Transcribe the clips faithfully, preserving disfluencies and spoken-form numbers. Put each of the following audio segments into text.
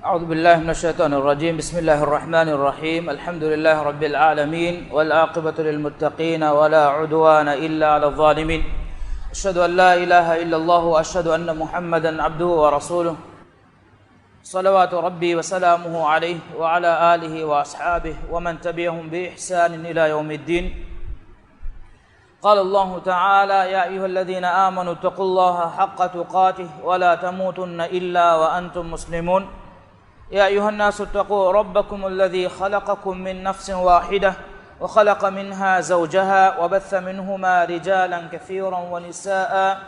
أعوذ بالله من الشيطان الرجيم. بسم الله الرحمن الرحيم. الحمد لله رب العالمين، والعاقبة للمتقين، ولا عدوان إلا على الظالمين. أشهد أن لا إله إلا الله، وأشهد أن محمدا عبده ورسوله. صلوات ربي وسلامه عليه وعلى آله وأصحابه ومن تبعهم بإحسان إلى يوم الدين. قال الله تعالى: يا أيها الذين آمنوا اتقوا الله حق تقاته ولا تموتن إلا وأنتم مسلمون. يا أيها الناس اتقوا ربكم الذي خلقكم من نفس واحدة وخلق منها زوجها وبث منهما رجالا كثيرا ونساء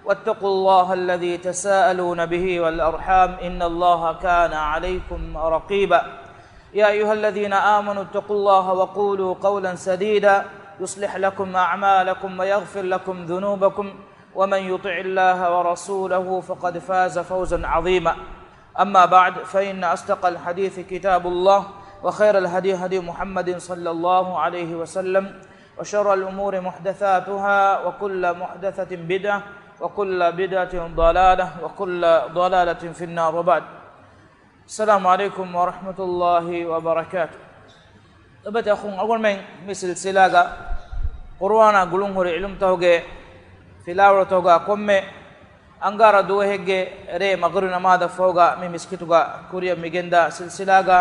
واتقوا الله الذي تساءلون به والأرحام إن الله كان عليكم رقيبا. يا أيها الذين آمنوا اتقوا الله وقولوا قولا سديدا يصلح لكم أعمالكم ويغفر لكم ذنوبكم ومن يطع الله ورسوله فقد فاز فوزا عظيما. أما بعد، فإن أصدق الحديث كتاب الله، وخير الهدي هدي محمد صلى الله عليه وسلم، وشر الأمور محدثاتها، وكل محدثة بدعة، وكل بدعة ضلالة، وكل ضلالة في النار، وبعد. السلام عليكم ورحمة الله وبركاته. ލޮބުވެތި އަޚުން، އަޅުގަނޑުމެން މި ސިލްސިލާގަ ޤުރުއާނާ ގުޅުންހުރި ޢިލްމުތަކުގެ ފިލާވަޅުތަކުގަ ކޮންމެ އަންގާރަ ދުވަހެއްގެ ރޭ މަޣްރިބް ނަމާދަށް ފަހުގަ މި މިސްކިތުގަ ކުރިއަށް މިގެންދާ ސިލްސިލާގަ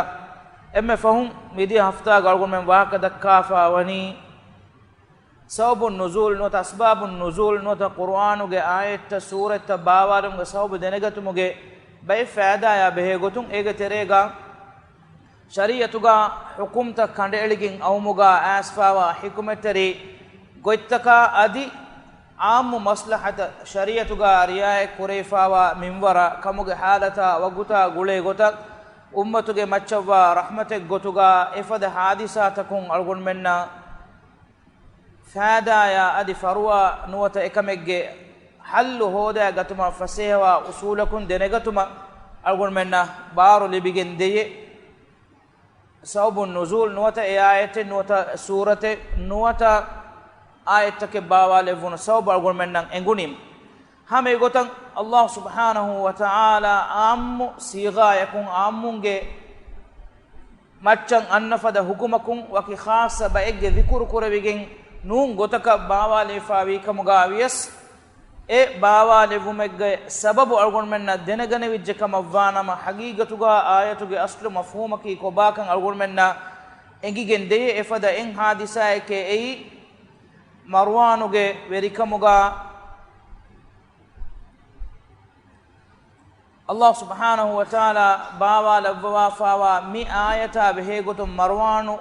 އެންމެ ފަހުން މިދިޔަ ހަފްތާގަ އަޅުގަނޑުމެން ވާހަކަ ދައްކާފަ ވަނީ ސަބަބުން ނުޒޫލް ނުވަތަ އަސްބާބުން ނުޒޫލް ނުވަތަ ޤުރުއާނުގެ އާޔަތްތައް ސޫރަތްތައް ބާވާލުމުގެ ސަބަބު ދެނެގަތުމުގެ ބައެއް ފައިދާޔާ ބެހޭ ގޮތުން އޭގެ ތެރޭގަ ޝަރީޢަތުގަ ޙުކުމްތައް ކަނޑައެޅިގެން އައުމުގަ އައިސްފާވާ ޙިކުމަތްތެރި ގޮތްތަކާ އަދި ޢާއްމު މަސްލަޙަތަށް ޝަރީޢަތުގަ ރިޢާޔަތް ކުރެވިފާވާ މިންވަރަށް ކަމުގެ ޙާލަތާ ވަގުތާ ގުޅޭ ގޮތަށް އުއްމަތުގެ މައްޗަށްވާ ރަޙްމަތެއް ގޮތުގަ އެފަދަ ޙާދިސާތަކުން އަޅުގަނޑުމެންނަށް ފައިދާޔާ އަދި ފަރުވާ ނުވަތަ އެކަމެއްގެ ޙައްލު ހޯދާ ގަތުމަށް ފަސޭހަވާ އުޞޫލަކުން ދެނެގަތުމަށް އަޅުގަނޑުމެންނަށް ބާރު ލިބިގެން ދެޔޭ. ސަބަބުން ނުޒޫލް ނުވަތަ އެ އާޔަތެއް ނުވަތަ ސޫރަތެއް ނުވަތަ އާޔަތްތަކެއް ބާވާލެއްވުނު ސަބަބު އަޅުގަނޑުމެންނަށް އެނގުނީމަ. ހަމަ އެގޮތަށް ﷲ ސުބްޙާނަހޫ ވަތަޢާލާ ޢާއްމު ޞީޣާޔަކުން ޢާއްމުންގެ މައްޗަށް އަންނަ ފަދަ ޙުކުމަކުން ވަކި ޚާއްޞަ ބައެއްގެ ޛިކުރު ކުރެވިގެން ނޫން ގޮތަކަށް ބާވާލެވިފާވީ ކަމުގަ ވިޔަސް، އެ ބާވާލެވުމެއްގެ ސަބަބު އަޅުގަނޑުމެންނަށް ދެނެގަނެވިއްޖެ ކަމަށްވާނަމަ، ޙަޤީޤަތުގަ އާޔަތުގެ އަސްލު މަފްހޫމަކީ ކޮބާކަން އަޅުގަނޑުމެންނަށް އެނގިގެން ދެޔޭ. އެފަދަ އެއް ޙާދިސާއެކޭ އެއީ، މަރްވާނުގެ ވެރިކަމުގަ ﷲ ސުބްޙާނަހޫ ވަތަޢާލާ ބާވާލައްވަވާފާވާ މި އާޔަތާ ބެހޭގޮތުން މަރްވާނު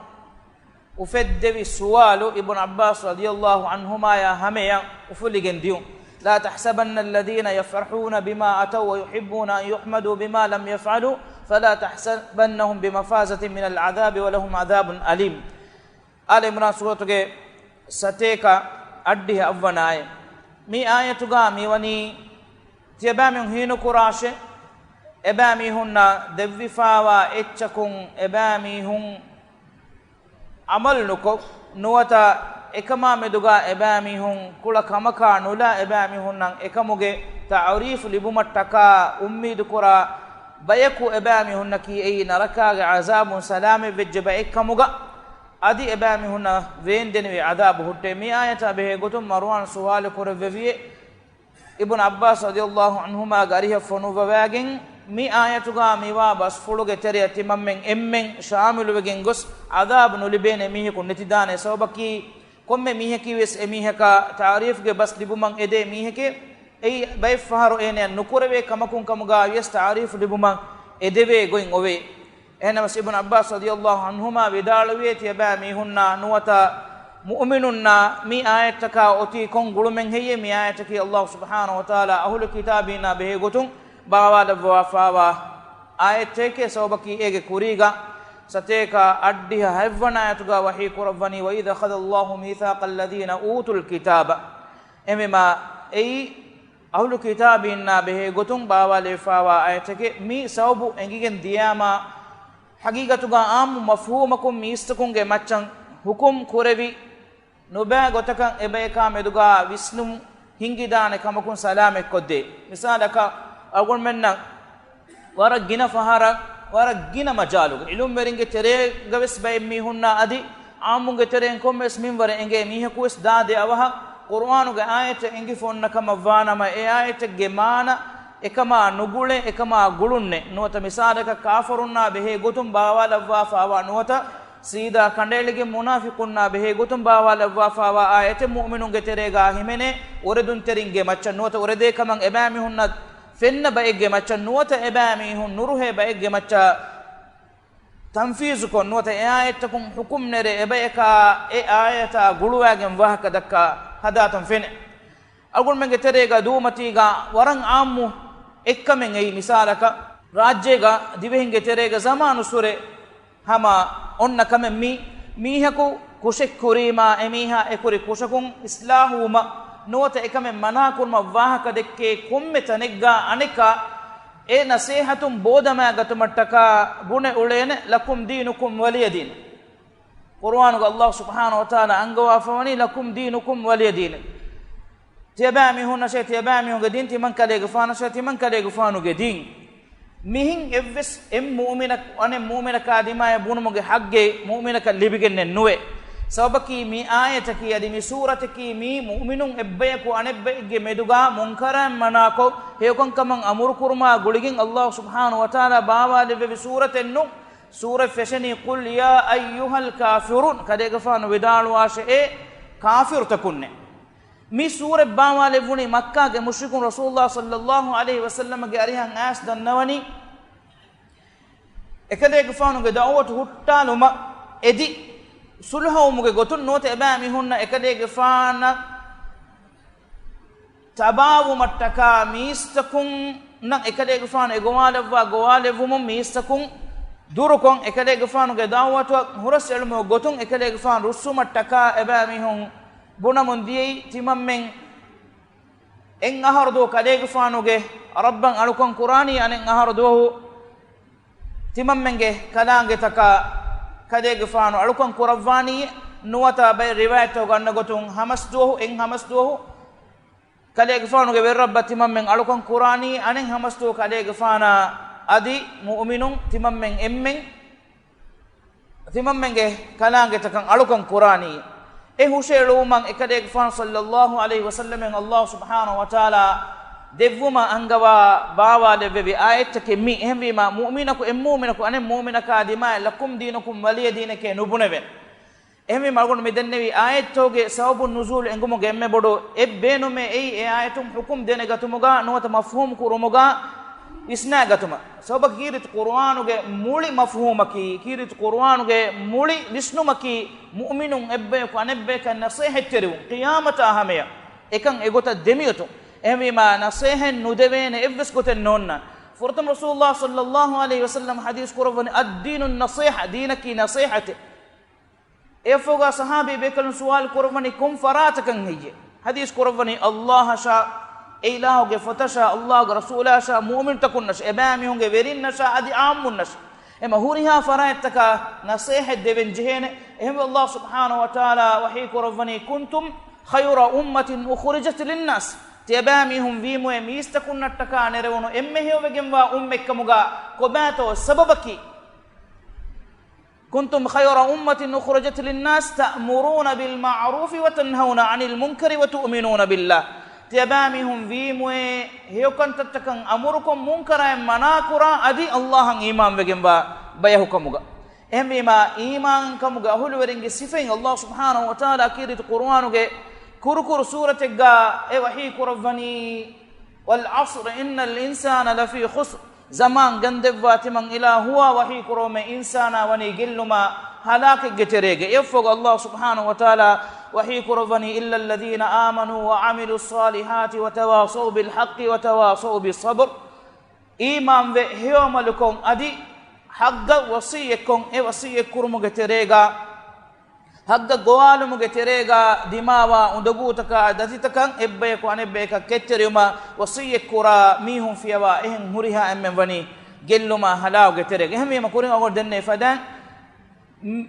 އުފެއްދެވި ސުވާލު އިބްނު ޢައްބާސް ރަޟިޔަﷲ ޢަންހުމާޔާ ހަމަޔަށް އުފުލިގެން ދިޔުން. لا تحسبن الذين يفرحون بما أتوا ويحبون أن يحمدوا بما لم يفعلوا فلا تحسبنهم بمفازة من العذاب ولهم عذاب أليم. އާލު ޢިމްރާން ސޫރަތުގެ ސަތޭކަ އަށްޑިހަ އަށްވަނަ އާޔަތް. މި އާޔަތުގަ މިވަނީ ތިޔަބައިމީހުން ހީނުކުރާށޭ، އެބައިމީހުންނަށް ދެއްވިފާވާ އެއްޗަކުން އެބައިމީހުން ޢަމަލު ނުކޮށް، ނުވަތަ އެކަމާ މެދުގަ އެބައިމީހުން ކުޅަ ކަމަކާ ނުލާ، އެބައިމީހުންނަށް އެކަމުގެ ތަޢުރީފު ލިބުމަށްޓަކާ އުއްމީދުކުރާ ބަޔަކު އެބައިމީހުންނަކީ އެއީ ނަރަކާގެ ޢަޒާބުން ސަލާމަތްވެއްޖެ ބައެއްކަމުގަ، އަދި އެބައިމީހުންނަށް ވޭންދެނިވި ޢަޛާބު ހުއްޓޭ. މި އާޔަތާ ބެހޭ ގޮތުން މަރުވާން ސުވާލު ކުރެއްވެވިއޭ، އިބްނު ޢައްބާސް ރަޟިޔަﷲ ޢަންހުމާގެ އަރިހަށް ފޮނުއްވަވާގެން، މި އާޔަތުގަ މިވާ ބަސްފުޅުގެ ތެރެއަށް ތިމަންމެން އެންމެން ޝާމިލުވެގެން ގޮސް، ޢަޛާބު ނުލިބޭނެ މީހަކު ނެތިދާނެ. ސަބަބަކީ، ކޮންމެ މީހަކީވެސް އެމީހަކާ ތަޢުރީފުގެ ބަސް ލިބުމަށް އެދޭ މީހެކޭ. އެއީ ބައެއްފަހަރު އޭނަޔަށް ނުކުރެވޭ ކަމަކުން ކަމުގަ ވިޔަސް ތަޢުރީފު ލިބުމަށް އެދެވޭ ގޮތް އޮވޭ. އެހެނަސް އިބްނު ޢައްބާސް ރަޟިޔަﷲ ޢަންހުމާ ވިދާޅުވިއޭ، ތިޔަބައިމީހުންނާ ނުވަތަ މުއުމިނުންނާ މި އާޔަތްތަކާ އޮތީ ކޮން ގުޅުމެއް ހެއްޔޭ؟ މި އާޔަތަކީ ﷲ ސުބްޙާނަހޫ ވަތަޢާލާ އަހުލު ކިތާބީންނާ ބެހޭ ގޮތުން ބާވާލައްވަވާފާވާ އާޔަތެކޭ. ސަބަބަކީ އޭގެ ކުރީގަ ސަތޭކަ އަށްޑިހަ ހަތްވަނަ އާޔަތުގަ ވަޙީ ކުރައްވަނީ، وَإِذْ أَخَذَ اللَّهُ مِيثَاقَ الَّذِينَ أُوتُوا الْكِتَابَ. އެހެންވީމާ، އެއީ އަހުލު ކިތާބީންނާ ބެހޭ ގޮތުން ބާވާލެވިފާވާ އާޔަތެކޭ. މި ސަބަބު އެނގިގެން ދިޔާމާ، ޙަޤީޤަތުގަ ޢާއްމު މަފްހޫމަކުން މީސްތަކުންގެ މައްޗަށް ޙުކުމް ކުރެވި، ނުބައި ގޮތަކަށް އެބަޔަކާ މެދުގަ ވިސްނުން ހިންގިދާނެ ކަމަކުން ސަލާމަތްކޮށްދޭ. މިސާލަކަށް، އަޅުގަނޑުމެންނަށް ވަރަށް ގިނަ ފަހަރަށް ވަރަށް ގިނަ މަޖާލުގަ އިލްމުވެރިންގެ ތެރޭގަވެސް ބައެއް މީހުންނާ އަދި ޢާއްމުންގެ ތެރެއިން ކޮންމެވެސް މިންވަރެއް އެނގޭ މީހަކުވެސް ދާދި އަވަހަށް ޤުރުއާނުގެ އާޔަތެއް އެނގިފަ އޮންނަ ކަމަށްވާނަމަ، އެ އާޔަތެއްގެ މާނަ އެކަމާ ނުގުޅެ، އެކަމާ ގުޅުންނެއް ނުވަތަ، މިސާލަކަށް ކާފަރުންނާ ބެހޭ ގޮތުން ބާވާލައްވާފާވާ ނުވަތަ، ސީދާ ކަނޑައެޅިގެން މުނާފިޤުންނާ ބެހޭ ގޮތުން ބާވާލައްވާފާވާ އާޔަތެއް މުއުމިނުންގެ ތެރޭގާ ހިމެނޭ، އުރެދުންތެރިންގެ މައްޗަށް ނުވަތަ، އުރެދޭ ކަމަށް އެބައިމީހުންނަށް ފެންނަ ބައެއްގެ މައްޗަށް ނުވަތަ، އެބައިމީހުން ނުރުހޭ ބައެއްގެ މައްޗަށް ތަންފީޒުކޮށް ނުވަތަ، އެ އާޔަތްތަކުން ޙުކުމް ނެރެ އެބަޔަކާ އެ އާޔަތާ ގުޅުވާގެން ވާހަކަ ދައްކާ ހަދާތަން ފެނޭ. އަޅުގަނޑުމެންގެ ތެރޭގަ ދޫމަތީގަ ވަރަށް އާއްމު އެއްކަމެއް އެއީ، މިސާލަކަށް، ރާއްޖޭގަ ދިވެހިންގެ ތެރޭގަ ޒަމާނުއްސުރެ ހަމަ އޮންނަ ކަމެއް މީ. މީހަކު ކުށެއް ކުރީމާ، އެމީހާ އެކުރި ކުށަކުން އިސްލާހުވުމަށް ނުވަތަ އެކަމެއް މަނާކުރުމަށް ވާހަކަ ދެއްކޭ ކޮންމެ ތަނެއްގާ އަނެކާ އެ ނަސޭހަތުން ބޯދަމާގަތުމަށްޓަކާ ބުނެ އުޅޭނެ، "لكم دينكم ولي دين". ޤުރުއާނުގަ ﷲ ސުބްޙާނަހޫ ވަތަޢާލާ އަންގަވާފަވަނީ، "لكم دينكم ولي دين". ތިޔަބައިމީހުންނަށޭ ތިޔަބައިމީހުންގެ ދީން، ތިމަންކަލޭގެފާނަށޭ ތިމަންކަލޭގެފާނުގެ ދީން. މިހިން އެއްވެސް އެއް މުއުމިނަކު އަނެއް މުއުމިނަކާ ދިމާޔަށް ބުނުމުގެ ޙައްޤެއް މުއުމިނަކަށް ލިބިގެންނެއް ނުވޭ. ސަބަބަކީ މި އާޔަތަކީ އަދި މި ސޫރަތަކީ މީ މުއުމިނުން އެއްބަޔަކު އަނެއްބައެއްގެ މެދުގާ މުންކަރާތް މަނާކޮށް، ހެޔޮކަންކަމަށް އަމުރުކުރުމާ ގުޅިގެން ﷲ ސުބްޙާނަހޫ ވަތަޢާލާ ބާވާލެއްވެވި ސޫރަތެއް ނޫން. ސޫރަތް ފެށެނީ "قل يا أيها الكافرون" ކަލޭގެފާނު ވިދާޅުވާށެއޭ ކާފިރުތަކުންނޭ. މި ސޫރަތް ބާވާލެއްވުނީ މައްކާގެ މުޝްރިކުން ރަސޫލުﷲ ޞައްލައްލާހު ޢަލައިހި ވަސައްލަމަގެ އަރިހަށް އައިސް ދަންނަވަނީ، އެކަލޭގެފާނުގެ ދަޢުވަތު ހުއްޓާލުމަށް އެދި، ޞުލްޙަވުމުގެ ގޮތުން ނުވަތަ އެބައިމީހުންނަށް އެކަލޭގެފާނަށް ތަބާވުމަށްޓަކާ މީސްތަކުންނަށް އެކަލޭގެފާނު އެގޮވާލައްވާ ގޮވާލެއްވުމުން މީސްތަކުން ދުރުކޮށް، އެކަލޭގެފާނުގެ ދަޢުވަތުއަށް ހުރަސްއެޅުމުގެ ގޮތުން އެކަލޭގެފާނު ރުއްސުމަށްޓަކާ އެބައިމީހުން ބުނަމުން ދިޔައީ، ތިމަންމެން އެއް އަހަރު ދުވަހު ކަލޭގެފާނުގެ ރައްބަށް އަޅުކަން ކުރާނީ، އަނެއް އަހަރު ދުވަހު ތިމަންމެންގެ ކަލާނގެތަކަށް ކަލޭގެފާނު އަޅުކަން ކުރައްވާނީ، ނުވަތަ ބައެއް ރިވާޔަތްތަކުގަ އަންނަ ގޮތުން ހަމަސް ދުވަހު، އެއް ހަމަސް ދުވަހު ކަލޭގެފާނުގެ ވެރިރައްބަށް ތިމަންމެން އަޅުކަން ކުރާނީ، އަނެއް ހަމަސްދުވަހު ކަލޭގެފާނާ އަދި މުއުމިނުން ތިމަންމެން އެންމެން ތިމަންމެންގެ ކަލާނގެތަކަށް އަޅުކަން ކުރާނީ. އެ ހުށައެޅުވުމަށް އެކަލޭގެފާނު ޞައްލައްލާހު ޢަލައިހި ވަސައްލަމަށް ﷲ ސުބްޙާނަހޫ ވަތަޢާލާ ދެއްވުމަށް އަންގަވާ ބާވާލެއްވެވި އާޔަތްތަކެއް މީ. އެހެންވީމާ، މުއުމިނަކު އެއް މުއުމިނަކު އަނެއް މުއުމިނަކާ ދިމާޔަށް "لكم دينكم ولي دين" އެކޭ ނުބުނެވޭނެ. އެހެންވީމަ، އަޅުގަނޑު މި ދެންނެވި އާޔަތްތަކުގެ ސަބަބު ނުޒޫލު އެނގުމުގެ އެންމެ ބޮޑު އެއް ބޭނުމެއް އެއީ، އެ އާޔަތުން ޙުކުމް ދޭނެ ގަތުމުގަ ނުވަތަ މަފްހޫމް ކުރުމުގަ ވިސްނާ ގަތުމަށް. ސަބަބަކީ ކީރިތި ޤުރުއާނުގެ މުޅި މަފްހޫމަކީ، ކީރިތި ޤުރުއާނުގެ މުޅި ވިސްނުމަކީ، މުއުމިނުން އެއްބަޔަކު އަނެއްބަޔަކަށް ނަޞޭޙަތްތެރިވުން، ޤިޔާމަތާ ހަމަޔަށް އެކަން އެގޮތަށް ދެމިއޮތުން. އެހެންވީމަ، ނަޞޭޙަތް ނުދެވޭނެ އެއްވެސް ގޮތެއް ނޯންނާނެ. ފުރަތަމަ ރަސޫލުﷲ ޞައްލައްލާހު ޢަލައިހި ވަސައްލަމަ ޙަދީޘް ކުރައްވަނީ، "الدين النصيحة"، ދީނަކީ ނަޞޭޙަތެއް. އެއަށްފަހުގަ ޞަޙާބީ ބޭކަލުން ސުވާލު ކުރައްވަނީ، ކޮން ފަރާތަކަށް ހެއްޔޭ؟ ޙަދީޘް ކުރައްވަނީ، ﷲ އަށާ، އެ އިލާހުގެ ފޮތަށާ، ﷲގެ ރަސޫލާއަށާ، މުއުމިނުތަކުންނަށް، އެބައިމީހުންގެ ވެރިންނަށާ އަދި ޢާއްމުންނަށް. އެމަ ހުރިހާ ފަރާތްތަކަށް ނަޞޭޙަތް ދެވެން ޖެހޭނެ. އެހެންވެ، ﷲ ސުބްޙާނަހޫ ވަތަޢާލާ ވަޙީ ކުރައްވަނީ، "كنتم خير أمة أخرجت للناس"، ތިޔަބައިމީހުން ވީމުއޭ މީސްތަކުންނަށްޓަކާ ނެރެވުނު އެންމެ ހެޔޮވެގެންވާ އުއްމަތްކަމުގަ. ކޮބާތޯ ސަބަބަކީ؟ "كنتم خير أمة أخرجت للناس تأمرون بالمعروف وتنهون عن المنكر وتؤمنون بالله." ތިޔަބައިމީހުން ވީމުއޭ ހެޔޮކަންތައްތަކަށް އަމުރުކޮށް، މުންކަރާތް މަނާކުރާ، އަދި ﷲއަށް އީމާންވެގެންވާ ބަޔަކުކަމުގަ. އެހެންވީމާ، އީމާންކަމުގެ އަހުލުވެރިންގެ ސިފައިން ﷲ ސުބްޙާނަހޫ ވަތަޢާލާ ކީރިތި ޤުރުއާނުގެ ކުރުކުރު ސޫރަތެއްގަ އެ ވަޙީ ކުރައްވަނީ، "والعصر إن الإنسان لفي خسر." ޒަމާން ގަންދެއްވާ ތިމަން އިލާ ހުވާ ވަޙީ ކުރުމެ އިންސާނާ ވަނީ ގެއްލުމާ ހަލާކެއްގެ ތެރޭގަ. އެއަށްފަހުގަ ﷲ ސުބްޙާނަހޫ ވަތަޢާލާ ވަޙީ ކުރައްވަނީ، "إلا الذين آمنوا وعملوا الصالحات وتواصوا بالحق وتواصوا بالصبر." އީމާންވެ ހެޔޮ ޢަމަލުކޮށް އަދި ޙައްޤަށް ވަޞިއްޔަތްކޮށް، އެ ވަޞިއްޔަތް ކުރުމުގެ ތެރޭގަ، ޙައްޤަށް ގޮވާލުމުގެ ތެރޭގަ ދިމާވާ އުނދަގޫތަކާ ދަތިތަކަށް އެއްބަޔަކު އަނެއްބަޔަކަށް ކެތްތެރިވުމަށް ވަޞިއްޔަތްކުރާ މީހުން ފިޔަވާ އެހެން ހުރިހާ އެންމެން ވަނީ ގެއްލުމާ ހަލާކުގެ ތެރޭގަ. އެހެންވީމަ، ކުރިން އަޅުގަނޑު ދެންނެވި ފަދައިން، މް،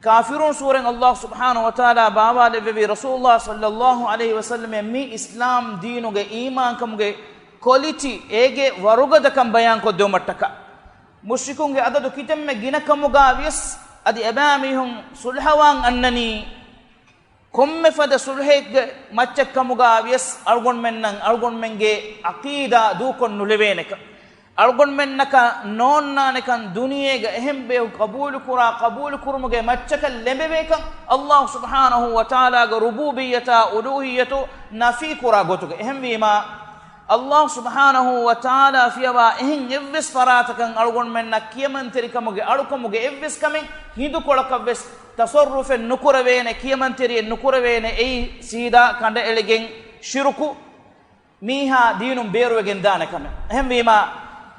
ކާފިރޫން ސޫރަތް ﷲ ސުބްޙާނަހޫ ވަތަޢާލާ ބާވާލެއްވެވި ރަސޫލުﷲ ޞައްލައްލާހު ޢަލައިހި ވަސައްލަމަށް މި އިސްލާމް ދީނުގެ އީމާންކަމުގެ ކޮލިޓީ، އޭގެ ވަރުގަދަކަން ބަޔާންކޮށްދެވުމަށްޓަކާ. މުޝްރިކުންގެ އަދަދު ކިތަންމެ ގިނަ ކަމުގަ ވިޔަސް، އަދި އެބައިމީހުން ޞުލްޙަވާން އަންނަނީ ކޮންމެ ފަދަ ޞުލްޙެއްގެ މައްޗަށް ކަމުގަ ވިޔަސް، އަޅުގަނޑުމެންނަށް އަޅުގަނޑުމެންގެ ޢަޤީދާ ދޫކޮށް ނުލެވޭނެކަން، އަޅުގަނޑުމެންނަކަށް ނޯންނާނެކަން، ދުނިޔޭގަ އެހެން ބަޔަކު ޤަބޫލުކުރާ، ޤަބޫލުކުރުމުގެ މައްޗަކަށް ލެނބެވޭކަން، ﷲ ސުބްޙާނަހޫ ވަތަޢާލާގެ ރުބޫބިއްޔަތާ އުލޫހިއްޔަތު ނަފީކުރާ ގޮތުގަ. އެހެންވީމާ، ﷲ ސުބްޙާނަހޫ ވަތަޢާލާ ފިޔަވާ އެހެން އެއްވެސް ފަރާތަކަށް އަޅުގަނޑުމެންނަށް ކިޔަމަންތެރިކަމުގެ އަޅުކަމުގެ އެއްވެސް ކަމެއް ހިނދުކޮޅަކަށްވެސް ތަޞައްރުފެއް ނުކުރެވޭނެ، ކިޔަމަންތެރިއެއް ނުކުރެވޭނެ. އެއީ ސީދާ ކަނޑައެޅިގެން ޝިރުކު. މީހާ ދީނުން ބޭރުވެގެން ދާނެ ކަމެއް. އެހެންވީމާ،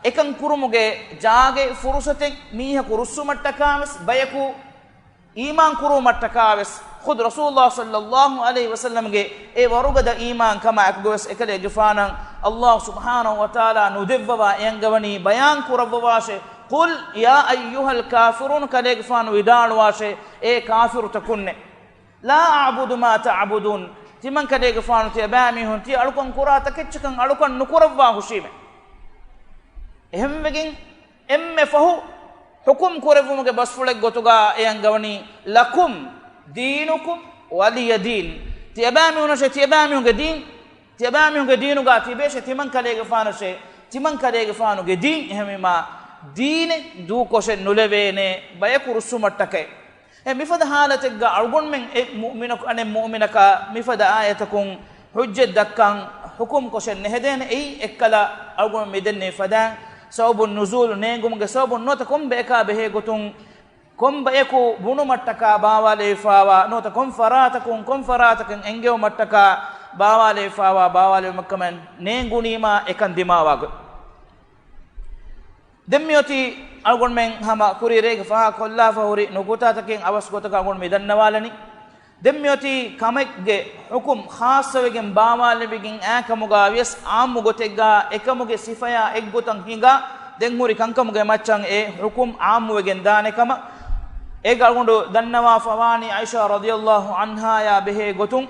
އެކަން ކުރުމުގެ ޖާގައެއް ފުރުޞަތެއް މީހަކު ރުއްސުމަށްޓަކާވެސް، ބަޔަކު އީމާން ކުރުވުމަށްޓަކާވެސް، ޚުދު ރަސޫލުﷲ ޞައްލަﷲ ޢަލައިހި ވަސައްލަމްގެ އެ ވަރުގަދަ އީމާން ކަމާ އެކުގަވެސް އެކަލޭގެފާނަށް ﷲ ސުބްޙާނަހޫ ވަތަޢާލާ ނުދެއްވަވާ އެ އަންގަވަނީ ބަޔާން ކުރައްވަވާށޭ. قل يا أيها الكافرون، ކަލޭގެފާނު ވިދާޅުވާށޭ، އޭ ކާފިރުތަކުންނޭ. لا أعبد ما تعبدون، ތިމަން ކަލޭގެފާނު ތިޔަބައިމީހުން ތި އަޅުކަން ކުރާ ތަކެއްޗަކަށް އަޅުކަން ނުކުރައްވާ ހުށީމޭ. އެހެންވެގެން އެންމެ ފަހު ޙުކުމް ކުރެއްވުމުގެ ބަސްފުޅެއް ގޮތުގަ އެ އަންގަވަނީ، لكم دينكم ولي دين. ތިޔަބައިމީހުނަށޭ ތިޔަބައިމީހުންގެ ދީން، ތިޔަބައިމީހުންގެ ދީނުގަ ތިބޭށޭ ތިމަން ކަލޭގެފާނަށޭ ތިމަން ކަލޭގެފާނުގެ ދީން. އެހެންވީމާ، ދީނެއް ދޫކޮށެއް ނުލެވޭނެ ބަޔަކު ރުއްސުމަށްޓަކައި. އެ މިފަދަ ޙާލަތެއްގަ އަޅުގަނޑުމެން އެ މުއުމިނަކު އަނެއް މުއުމިނަކަށް މިފަދަ އާޔަތަކުން ޙުއްޖަތް ދައްކަން ޙުކުމް ކޮށެއް ނެހެދޭނެ. އެއީ އެއްކަލަ އަޅުގަނޑު މިދެންނެވި ފަދައިން ސަބަބު ނުޒޫލު ނޭނގުމުގެ ސަބަބުން ނުވަތަ ކޮން ބަޔަކާ ބެހޭ ގޮތުން ކޮން ބަޔަކު ބުނުމަށްޓަކާ ބާވާލެވިފާވާ ނުވަތަ ކޮން ފަރާތަކުން ކޮން ފަރާތަކަށް އެންގެވުމަށްޓަކާ ބާވާލެވިފާވާ ބާވާލެވުމެއްކަމަށް ނޭނގުނީމާ އެކަން ދިމާވާ ގޮތް. ދެން މިއޮތީ އަޅުގަނޑުމެން ހަމަ ކުރީ ރޭގެ ފަހާ ކޮށްލާފަ ހުރި ނުކުތާތަކެއް އަވަސް ގޮތަކަށް އަޅުގަނޑު މި ދަންނަވާލަނީ. ދެން މިއޮތީ ކަމެއްގެ ޙުކުމް ޚާއްޞަވެގެން ބާވާލެވިގެން އާ ކަމުގަ ވިޔަސް ޢާއްމު ގޮތެއްގަ އެކަމުގެ ސިފަޔާ އެއްގޮތަށް ހިނގާ ދެން ހުރި ކަންކަމުގެ މައްޗަށް އެ ޙުކުމް ޢާއްމުވެގެން ދާނެ ކަމަށް. އޭގަ އަޅުގަނޑު ދަންނަވާފަ ވާނީ ޢާއިޝާ ރަޟިޔަﷲ ޢަންހާޔާ ބެހޭ ގޮތުން،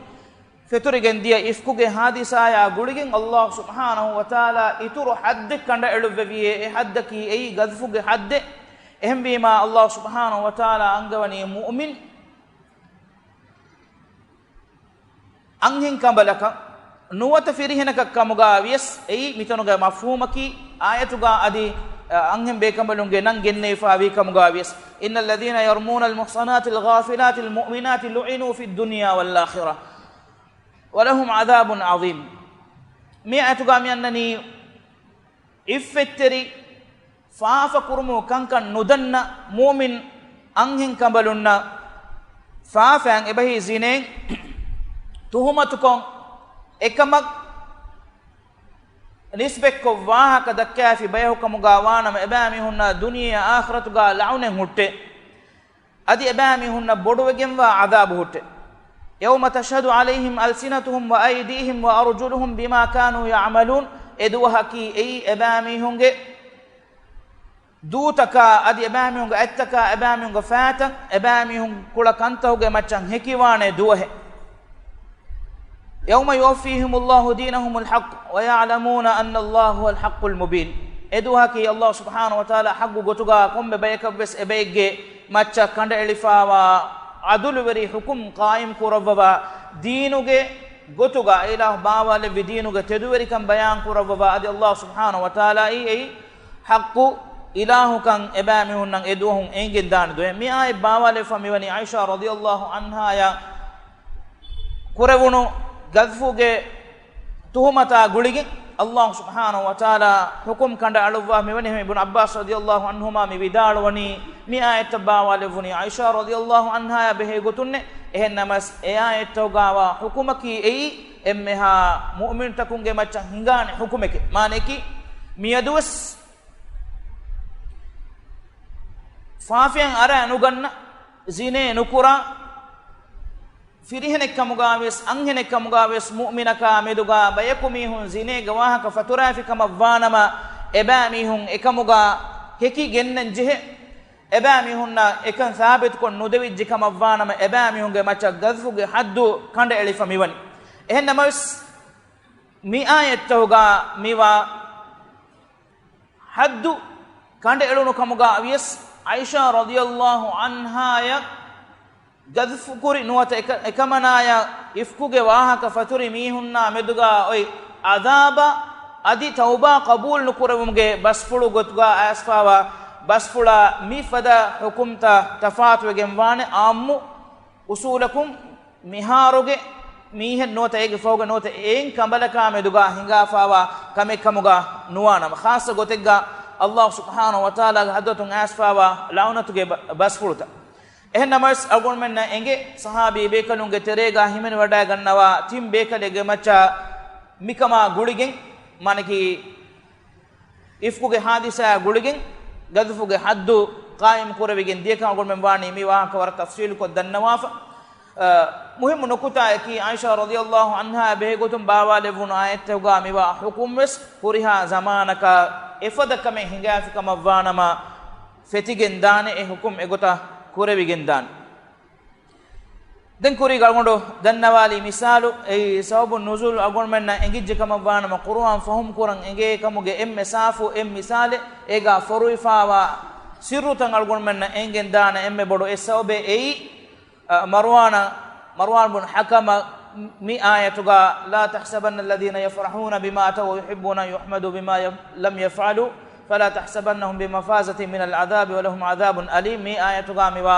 ފެތުރިގެން ދިޔަ އިފްކުގެ ޙާދިސާޔާ ގުޅިގެން ﷲ ސުބްޙާނަހޫ ވަތަޢާލާ އިތުރު ޙައްދެއް ކަނޑައެޅުއްވެވިއޭ. އެ ޙައްދަކީ އެއީ ގަޛްފުގެ ޙައްދެއް. އެހެންވީމާ، ﷲ ސުބްޙާނަހޫ ވަތަޢާލާ އަންގަވަނީ މުއުމިން އަންހެން ކަނބަލަކަށް ނުވަތަ ފިރިހެނަކަށް ކަމުގަ ވިޔަސް، އެއީ މިތަނުގެ މަފްހޫމަކީ، އާޔަތުގަ އަދި، އަ، އަންހެން ބޭކަނބަލުންގެ ނަން ގެންނެވިފަ ވީ ކަމުގަ ވިޔަސް، إن الذين يرمون المحصنات الغافلات المؤمنات لعنوا في الدنيا والآخرة ولهم عذاب عظيم. މި އާޔަތުގަ މި އަންނަނީ، އިއްފަތްތެރި ފާފަ ކުރުމު ކަންކަން ނުދަންނަ މުއުމިން އަންހެން ކަނބަލުންނަށް ފާފައިން އެބަހީ ޒިނޭން ތުހުމަތުކޮށް، އެކަމަށް ނިސްބަތްކޮށް ވާހަކަ ދައްކާފި ބަޔަކު ކަމުގަ ވާނަމަ، އެބައިމީހުންނަށް ދުނިޔެއާ އާޚިރަތުގަ ލަޢުނެއް ހުއްޓޭ. އަދި އެބައިމީހުންނަށް ބޮޑުވެގެންވާ ޢަޛާބު ހުއްޓޭ. يوم تشهد عليهم ألسنتهم وأيديهم وأرجلهم بما كانوا يعملون. އެ ދުވަހަކީ އެއީ އެބައިމީހުންގެ ދޫތަކާ އަދި އެބައިމީހުންގެ އަތްތަކާ އެބައިމީހުންގެ ފައިތައް އެބައިމީހުން ކުޅަ ކަންތަކުގެ މައްޗަށް ހެކިވާނެ ދުވަހެއް. يوم يوفيهم الله دينهم الحق ويعلمون أن الله هو الحق المبين. އެ ދުވަހަކީ ﷲ ސުބްޙާނަހޫ ވަތަޢާލާ ޙައްޤު ގޮތުގަ ކޮންމެ ބަޔަކަށްވެސް އެބައެއްގެ މައްޗަށް ކަނޑައެޅިފަވާ ޢަދުލުވެރި ޙުކުމް ޤާއިމް ކުރައްވަވާ، ދީނުގެ ގޮތުގަ އިލާހު ބާވާލެއްވި ދީނުގެ ތެދުވެރިކަން ބަޔާން ކުރައްވަވާ، އަދި ﷲ ސުބްޙާނަހޫ ވަތަޢާލާއީ އެއީ ޙައްޤު އިލާހުކަން އެބައިމީހުންނަށް އެ ދުވަހުން އެނގެން ދާނެ ދުވަހެއް. މި އާޔަތް ބާވާލެވިފަ މިވަނީ ޢާއިޝާ ރަޟިޔަﷲ ޢަންހާޔާ ކުރެވުނު ގަޛްފުގެ ތުހުމަތާ ގުޅިގެން ﷲ ސުބްޙާނަހޫ ވަތަޢާލާ ޙުކުމް ކަނޑައަޅުއްވާ މިވަނީ. އިބްނު ޢައްބާސް ރަޟިޔަﷲ ޢަންހުމާ މި ވިދާޅުވަނީ، މި އާޔަތްތައް ބާވާލެއްވުނީ ޢާއިޝާ ރަޟިޔަﷲ ޢަންހާޔާ ބެހޭ ގޮތުންނޭ. އެހެން ނަމަވެސް، އެ އާޔަތްތަކުގަވާ ޙުކުމަކީ އެއީ އެންމެހާ މުއުމިނުތަކުންގެ މައްޗަށް ހިނގާނެ ޙުކުމެކޭ. މާނައަކީ، މިއަދުވެސް ފާފައިން އަރާ ނުގަންނަ، ޒިނޭ ނުކުރާ، ފިރިހެނެއްކަމުގަވެސް އަންހެނެއްކަމުގަވެސް މުއުމިނަކާ މެދުގަ ބަޔަކު މީހުން ޒިނޭގެ ވާހަކަ ފަތުރާފި ކަމަށްވާނަމަ، އެބައިމީހުން އެކަމުގަ ހެކި ގެންނަން ޖެހޭ. އެބައިމީހުންނަށް އެކަން ސާބިތުކޮށް ނުދެވިއްޖެ ކަމަށްވާނަމަ، އެބައިމީހުންގެ މައްޗަށް ގަޛްފުގެ ޙައްދު ކަނޑައެޅިފަ މިވަނީ. އެހެން ނަމަވެސް، މި އާޔަތްތަކުގަ މިވާ ޙައްދު ކަނޑައެޅުނު ކަމުގަ ވިޔަސް، ޢާއިޝާ ރަޟިޔަﷲ ޢަންހާޔަށް ގަޛްފު ކުރި ނުވަތަ އެކަ-، އެކަމަނާޔަށް އިފްކުގެ ވާހަކަ ފަތުރި މީހުންނާ މެދުގަ އޮތް ޢަޛާބަށް އަދި ތައުބާ ޤަބޫލު ނުކުރެވުމުގެ ބަސްފުޅު ގޮތުގަ އައިސްފާވާ ބަސްފުޅާ މިފަދަ ޙުކުމްތައް ތަފާތުވެގެންވާނެ. ޢާއްމު އުޞޫލަކުން މިހާރުގެ މީހެއް ނުވަތަ އޭގެ ފަހުގެ ނުވަތަ އެއިން ކަނބަލަކާ މެދުގަ ހިނގާފާވާ ކަމެއް ކަމުގަ ނުވާނަމަ، ޚާއްޞަ ގޮތެއްގަ ﷲ ސުބްޙާނަހޫ ވަތަޢާލާގެ ޙަޟްރަތުން އައިސްފާވާ ލަޢުނަތުގެ ބަ-، ބަސްފުޅުތައް. އެހެން ނަމަވެސް، އަޅުގަނޑުމެންނަށް އެނގޭ ޞަޙާބީ ބޭކަލުންގެ ތެރޭގަ ހިމެނިވަޑައިގަންނަވާ ތިން ބޭކަލެއްގެ މައްޗަށް މިކަމާ ގުޅިގެން، މާނަކީ، އިފްކުގެ ޙާދިސާއާ ގުޅިގެން ގަޛްފުގެ ޙައްދު ޤާއިމް ކުރެވިގެން ދިޔަކަން އަޅުގަނޑުމެން ވާނީ މި ވާހަކަ ވަރަށް ތަފްޞީލުކޮށް ދަންނަވާފަ. އަ، މުހިއްމު ނުކުތާއަކީ، ޢާއިޝާ ރަޟިޔަﷲ ޢަންހާ ބެހޭގޮތުން ބާވާލެއްވުނު އާޔަތްތަކުގަ މިވާ ޙުކުމްވެސް ހުރިހާ ޒަމާނަކަށް އެފަދަ ކަމެއް ހިނގާފި ކަމަށްވާނަމަ، ފެތިގެން ދާނެ، އެ ޙުކުމް އެގޮތަށް ކުރެވިގެން ދާނެ. ދެން ކުރީގަ އަޅުގަނޑު ދަންނަވާލި މިސާލު، އެއީ ސަބަބު ނުޒޫލު އަޅުގަނޑުމެންނަށް އެނގިއްޖެ ކަމަށްވާނަމަ، ޤުރުއާން ފަހުމް ކުރަން އެނގޭ ކަމުގެ އެންމެ ސާފު، އެއް މިސާލެއް، އޭގަ ފޮރުވިފާވާ ސިއްރުތައް އަޅުގަނޑުމެންނަށް އެނގިގެން ދާނެ. އެންމެ ބޮޑު އެއް ސަބަބެއް އެއީ، އަ، މަރުވާނަ، މަރުވާން ބުން ޙަކަމަށް މި އާޔަތުގަ، "لا تحسبن الذين يفرحون بما أتوا ويحبون أن يحمدوا بما لم يفعلوا فلا تحسبنهم بمفازة من العذاب ولهم عذاب أليم." މި އާޔަތުގަ މިވާ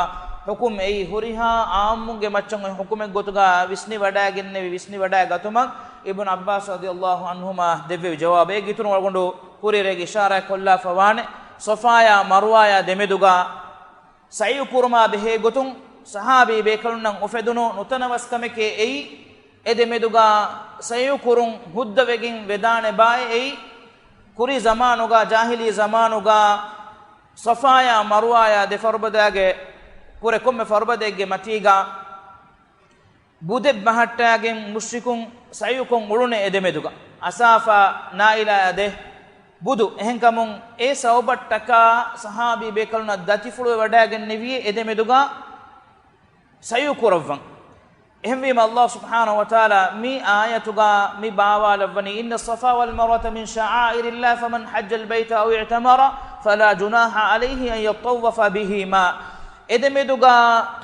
ޙުކުމް އެއީ ހުރިހާ ޢާއްމުންގެ މައްޗަށް އޮތް ޙުކުމެއް ގޮތުގަ ވިސްނިވަޑައިގެންނެވި، ވިސްނިވަޑައިގަތުމަށް އިބްނު ޢައްބާސް ރަޟިޔަﷲ ޢަންހުމާ ދެއްވެވި ޖަވާބެއް. އޭގެ އިތުރުން އަޅުގަނޑު ކުރިއަރައިގެ އިޝާރާތް ކޮށްލާފަ ވާނެ، ޞަފާޔާ މަރުވާޔާ ދެމެދުގަ ސަޢްޔު ކުރުމާ ބެހޭ ގޮތުން ޞަޙާބީ ބޭކަލުންނަށް އުފެދުނު ނުތަނަވަސްކަމެކޭ އެއީ. އެ ދެމެދުގަ ސަޢްޔު ކުރުން ހުއްދަވެގެން ވެދާނެ ބާއޭ އެއީ. ކުރީ ޒަމާނުގަ، ޖާހިލީ ޒަމާނުގަ ޞަފާޔާ މަރުވާޔާ ދެ ފަރުބަދައިގެ ކުރެ ކޮންމެ ފަރުބަދައެއްގެ މަތީގަ ބުދެއް ބަހައްޓާގެން މުޝްރިކުން ސަޢްޔުކޮށް އުޅުނެ އެދެމެދުގަ. އަސާފާ ނާއިލާއާ ދެ ބުދު. އެހެންކަމުން އެ ސަބަބަށްޓަކާ ޞަޙާބީ ބޭކަލުންނަށް ދަތިފުޅުވެވަޑައިގެންނެވިއޭ އެދެމެދުގަ ސަޢްޔު ކުރައްވަން. އެހެންވީމަ ﷲ ސުބްޙާނަހޫ ވަތަޢާލާ މި އާޔަތުގަ މި ބާވާލައްވަނީ، "إن الصفا والمروة من شعائر الله فمن حج البيت أو اعتمر فلا جناح عليه أن يطوف بهما." އެދެމެދުގަ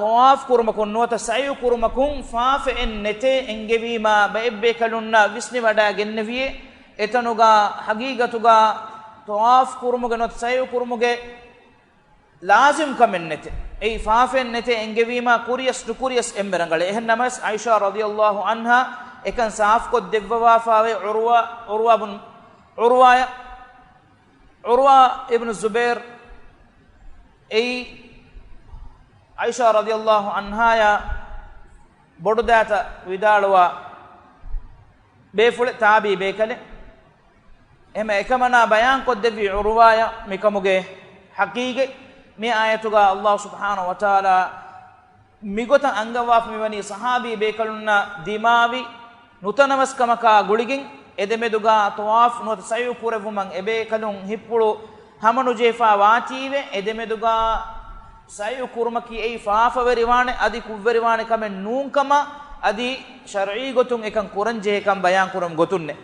ޠަވާފު ކުރުމަކުން ނުވަތަ ސަޢްޔު ކުރުމަކުން ފާފައެއް ނެތޭ އެންގެވީމާ، ބައެއްބޭކަލުންނަށް ވިސްނިވަޑައިގެންނެވިއޭ، އެތަނުގަ ޙަޤީޤަތުގަ ޠަވާފު ކުރުމުގެ ނުވަތަ ސަޢްޔު ކުރުމުގެ ލާޒިމް ކަމެއް ނެތޭ. އެއީ ފާފައެއް ނެތޭ އެންގެވީމާ، ކުރިޔަސް ނުކުރިޔަސް އެންމެ ރަނގަޅޭ. އެހެން ނަމަވެސް، ޢާއިޝާ ރަޟިޔަﷲ ޢަންހާ އެކަން ސާފުކޮށް ދެއްވަވާފާވޭ. ޢުރުވާ، ޢުރުވާ ބުން ޢުރުވާޔަށް، ޢުރުވާ އިބްނު ޒުބައިރު އެއީ ޢާއިޝާ ރަޟިޔަﷲ ޢަންހާޔާ ބޮޑުދައިތަ ވިދާޅުވާ ބޭފުޅެއް، ތާބިޢީ ބޭކަލެއް. އެހެން އެކަމަނާ ބަޔާންކޮށްދެއްވި ޢުރުވާޔަށް މިކަމުގެ ޙަޤީޤަތް. މި އާޔަތުގަ ﷲ ސުބްޙާނަހޫ ވަތަޢާލާ މިގޮތަށް އަންގަވާފަ މިވަނީ ޞަޙާބީ ބޭކަލުންނަށް ދިމާވި ނުތަނަވަސްކަމަކާ ގުޅިގެން އެދެމެދުގަ ޠަވާފު ނުވަތަ ސަޢްޔު ކުރެއްވުމަށް އެބޭކަލުން ހިތްޕުޅު ހަމަނުޖެހިފާ ވާތީވެ، އެދެމެދުގަ ސަޢްޔު ކުރުމަކީ އެއީ ފާފަވެރިވާނެ އަދި ކުށްވެރިވާނެ ކަމެއް ނޫންކަމަށް އަދި ޝަރްޢީ ގޮތުން އެކަން ކުރަންޖެހޭ ކަން ބަޔާންކުރަމުގެ ގޮތުންނޭ.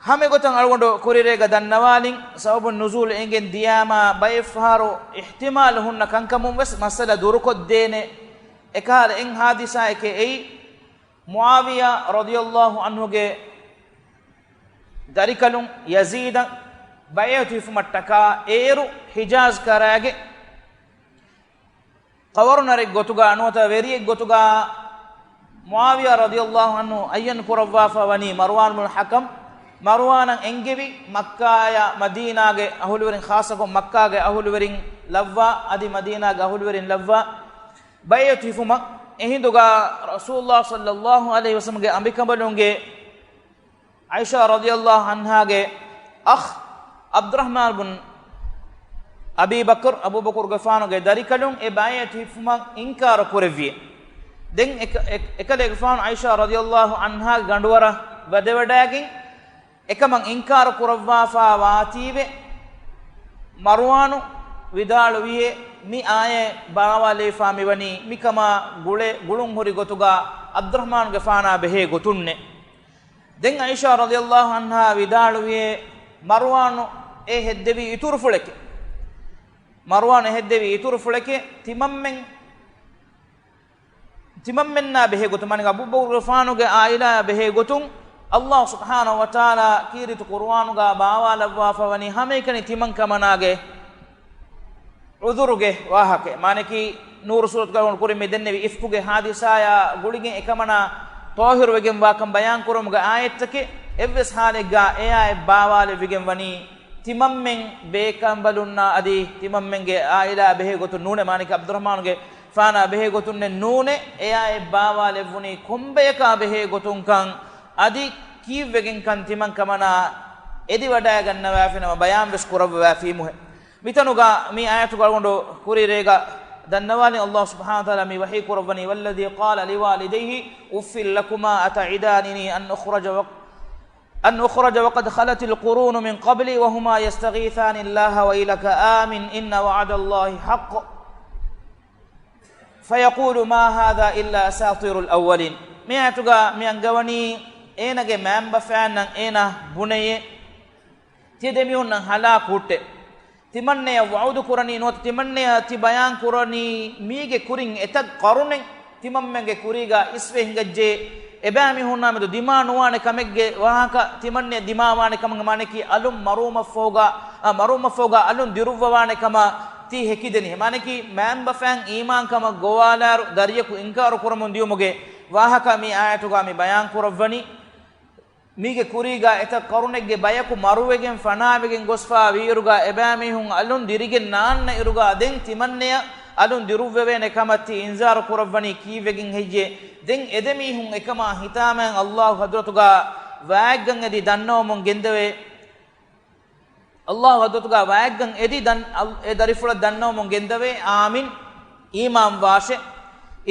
ހަމައެގޮތަށް އަޅުގަނޑު ކުރިއަރައިގަ ދަންނަވާލިން، ސަބަބު ނުޒޫލު އެނގެން ދިޔާމާ ބައެއްފަހަރު އިޙްތިމާލު ހުންނަ ކަންކަމުން ވެސް މައްސަލަ ދުރުކޮށްދޭނެ. އެކަހަލަ އެއް ޙާދިސާއެކޭ އެއީ، މުޢާވިޔާ ރަޟިޔަﷲ ޢަންހުގެ ދަރިކަލުން ޔަޒީދަށް ބައިޢަތު ހިފުމަށްޓަކާ އޭރު ޙިޖާޒް ކަރާގެ ގަވަރުނަރެއް ގޮތުގަ ނުވަތަ ވެރިއެއް ގޮތުގަ މުޢާވިޔާ ރަޟިޔަﷲ ޢަންހު އައްޔަން ކުރައްވާފަ ވަނީ މަރުވާން ބުނު ޙަކަމް. މަރުވާނަށް އެންގެވި މައްކާޔާ މަދީނާގެ އަހުލުވެރިން، ޚާއްޞަކޮށް މައްކާގެ އަހުލުވެރިން ލައްވާ، އަދި މަދީނާގެ އަހުލުވެރިން ލައްވާ، ބައިޢަތު ހިފުމަށް. އެހިނދުގަ ރަސޫލުﷲ ޞައްލަﷲ ޢަލައިހި ވަސައްލަމްގެ އަނބިކަނބަލުންގެ ޢާއިޝާ ރަޟިޔަﷲ ޢަންހާގެ އަޚް ޢަބްދުއްރަޙްމާން ބުން އަބީ ބަކްރު، އަބޫބަކުރުގެފާނުގެ ދަރިކަލުން އެ ބައިޢަތު ހިފުމަށް އިންކާރު ކުރެއްވި. ދެން އެކަ-، އެ-، އެކަލޭގެފާނު ޢާއިޝާ ރަޟިޔަﷲ ޢަންހާގެ ގަނޑުވަރަށް ވަދެވަޑައިގެން އެކަމަށް އިންކާރު ކުރައްވާފާ ވާތީވެ، މަރުވާނު ވިދާޅުވިއޭ، މި އާޔަތް ބާވާލެވިފާ މިވަނީ މިކަމާ ގުޅެ-، ގުޅުން ހުރި ގޮތުގަ ޢަބްދުއްރަޙްމާނުގެފާނާ ބެހޭ ގޮތުންނޭ. ދެން ޢާއިޝާ ރަޟިޔަﷲ ޢަންހާ ވިދާޅުވިއޭ، މަރުވާނު އެ ހެއްދެވީ އިތުރުފުޅެކޭ. މަރުވާން އެ ހެއްދެވީ އިތުރުފުޅެކޭ. ތިމަންމެން، ތިމަންމެންނާ ބެހޭ ގޮތުން، މާނައީ އަބޫބަކުރުގެފާނުގެ އާއިލާއާ ބެހޭ ގޮތުން، ﷲ ސުބްޙާނަހޫ ވަތަޢާލާ ކީރިތި ޤުރުއާނުގަ ބާވާލައްވާފަ ވަނީ ހަމައެކަނި ތިމަން ކަމަނާގެ ޢުޛުރުގެ ވާހަކަ. މާނައަކީ، ނޫރު ސޫރަތުގަ ކުރިން މި ދެންނެވި އިފްކުގެ ޙާދިސާއާ ގުޅިގެން އެކަމަނާ ޠާހިރުވެގެންވާކަން ބަޔާންކުރުމުގެ އާޔަތްތަކެއް. އެއްވެސް ޙާލެއްގަ އެއާއެއް ބާވާލެއްވިގެން ވަނީ ތިމަންމެން ބޭކަނބަލުންނާ އަދި ތިމަންމެންގެ ޢާއިލާއާ ބެހޭ ގޮތުން ނޫނޭ. މާނައަކީ ޢަބްދުއްރަޙްމާނުގެފާނާ ބެހޭ ގޮތުންނެއް ނޫނޭ. އެއާއެއް ބާވާލެއްވުނީ ކޮންބަޔަކާ ބެހޭ ގޮތުންކަން އަދި ކީއްވެގެންކަން ތިމަން ކަމަނާ އެދިވަޑައިގަންނަވާފިނަމަ ބަޔާންވެސް ކުރައްވަވާފީމުހޭ. މިތަނުގަ މި އާޔަތުގަ އަޅުގަނޑު ކުރީ ރޭގަ ދަންނަވާލި ﷲ ސުބްޙާނަހޫ ވަތަޢާލާ މި ވަޙީ ކުރައްވަނީ، والذي قال لوالديه أف لكما أتعدانني أن أخرج وق-، أن أخرج وقد خلت القرون من قبلي وهما يستغيثان الله ويلك آمن إن وعد الله حق فيقول ما هذا إلا أساطير الأولين. މި އާޔަތުގަ މި އަންގަވަނީ އޭނަގެ މައިންބަފައިންނަށް އޭނަ ބުނެޔޭ، ތި ދެމީހުންނަށް ހަލާކު ހުއްޓޭ. ތިމަންނަޔަށް ވަޢުދު ކުރަނީ ނުވަތަ ތިމަންނަޔަށް ތި ބަޔާން ކުރަނީ މީގެ ކުރިން އެތައް ޤަރުނެއް ތިމަންމެންގެ ކުރީގަ އިސްވެ ހިނގައްޖެ. އެބައިމީހުންނާ މެދު ދިމާ ނުވާނެ ކަމެއްގެ ވާހަކަ ތިމަންނަޔަށް ދިމާވާނެ ކަމަށް، މާނައަކީ އަލުން މަރުވުމަށްފަހުގަ، އަ، މަރުވުމަށްފަހުގަ އަލުން ދިރުއްވަވާނެ ކަމަށް ތި ހެކިދެނީ. މާނައަކީ މައިންބަފައިން އީމާންކަމަށް ގޮވާލާއިރު ދަރިޔަކު އިންކާރު ކުރަމުން ދިޔުމުގެ ވާހަކަ މި އާޔަތުގަ މި ބަޔާން ކުރައްވަނީ. މީގެ ކުރީގަ އެތައް ޤަރުނެއްގެ ބަޔަކު މަރުވެގެން ފަނާވެގެން ގޮސްފަ ވީއިރުގަ އެބައިމީހުން އަލުން ދިރިގެން ނާންނަ އިރުގަ ދެން ތިމަންނަޔަށް އަލުން ދިރުއްވެވޭނެ ކަމަށް ތި އިންޒާރު ކުރައްވަނީ ކީއްވެގެން ހެއްޔޭ؟ ދެން އެދެމީހުން އެކަމާ ހިތާމައިން ﷲ ޙަޟްރަތުގަ ވާތްގަން އެދި ދަންނަވަމުން ގެންދަވޭ. ﷲ ޙަޟްރަތުގަ ވާތްގަން އެދި ދަން-، އަލް-، އެ ދަރިފުޅަށް ދަންނަވަމުން ގެންދަވޭ، އާމިން، އީމާން ވާށޭ.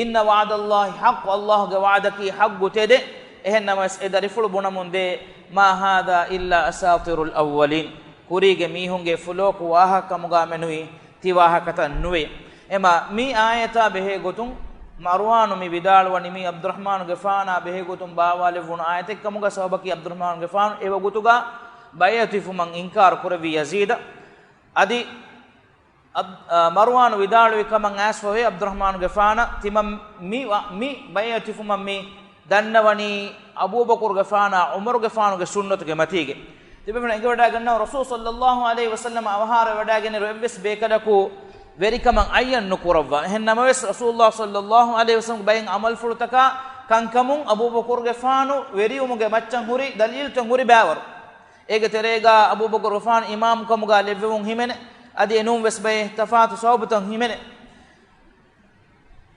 إن وعد الله حق، ﷲގެ ވަޢުދަކީ ޙައްޤު ތެދެއް. އެހެންނަމަވެސް އެ ދަރިފުޅު ބުނަމުން ދޭ، ما هذا إلا أساطير الأولين، ކުރީގެ މީހުންގެ ފުލޯކު ވާހަކަ ކަމުގަ މެނުވީ ތި ވާހަކަތައް ނުވޭ. އެމަ މި އާޔަތާ ބެހޭ ގޮތުން މަރުވާނު މި ވިދާޅުވަނީ މީ ޢަބްދުއްރަޙްމާނުގެފާނާ ބެހޭ ގޮތުން ބާވާލެއްވުނު އާޔަތެއް ކަމުގަ، ސަބަބަކީ ޢަބްދުއްރަޙްމާނުގެފާނު އެ ވަގުތުގަ ބައިޢަތު ހިފުމަށް އިންކާރު ކުރެއްވި ޔަޒީދަށް. އަދި އަބް-، އަ، މަރުވާނު ވިދާޅުވި ކަމަށް އައިސްފަވޭ ޢަބްދުއްރަޙްމާނުގެފާނަށް ތިމަން މި ވަ-، މި ބައިޢަތު ހިފުމަށް މި ދަންނަވަނީ އަބޫބަކުރުގެފާނާ ޢުމަރުގެފާނުގެ ސުންނަތުގެ މަތީގެ. ތިބޭފުޅުން އެނގިވަޑައިގަންނަވާ، ރަސޫލު ޞައްލައްލާހު ޢަލައިހި ވަސައްލަމަ އަވަހާރަވެވަޑައިގެންނައިރު އެއްވެސް ބޭކަލަކު ވެރިކަމަށް އައްޔަން ނުކުރައްވާ. އެހެން ނަމަވެސް، ރަސޫލު ޞައްލައްލާހު ޢަލައިހި ވަސައްލަމަގެ ބައެއް ޢަމަލުފުޅުތަކާ ކަންކަމުން އަބޫބަކުރުގެފާނު ވެރިވުމުގެ މައްޗަށް ހުރި ދަލީލުތައް ހުރި ބައިވަރު. އޭގެ ތެރޭގަ އަބޫބަކުރުގެފާނު އިމާމުކަމުގަ ލެއްވެވުން ހިމެނޭ. އަދި އެނޫން ވެސް ބައެއް ތަފާތު ސަބަބުތައް ހިމެނޭ.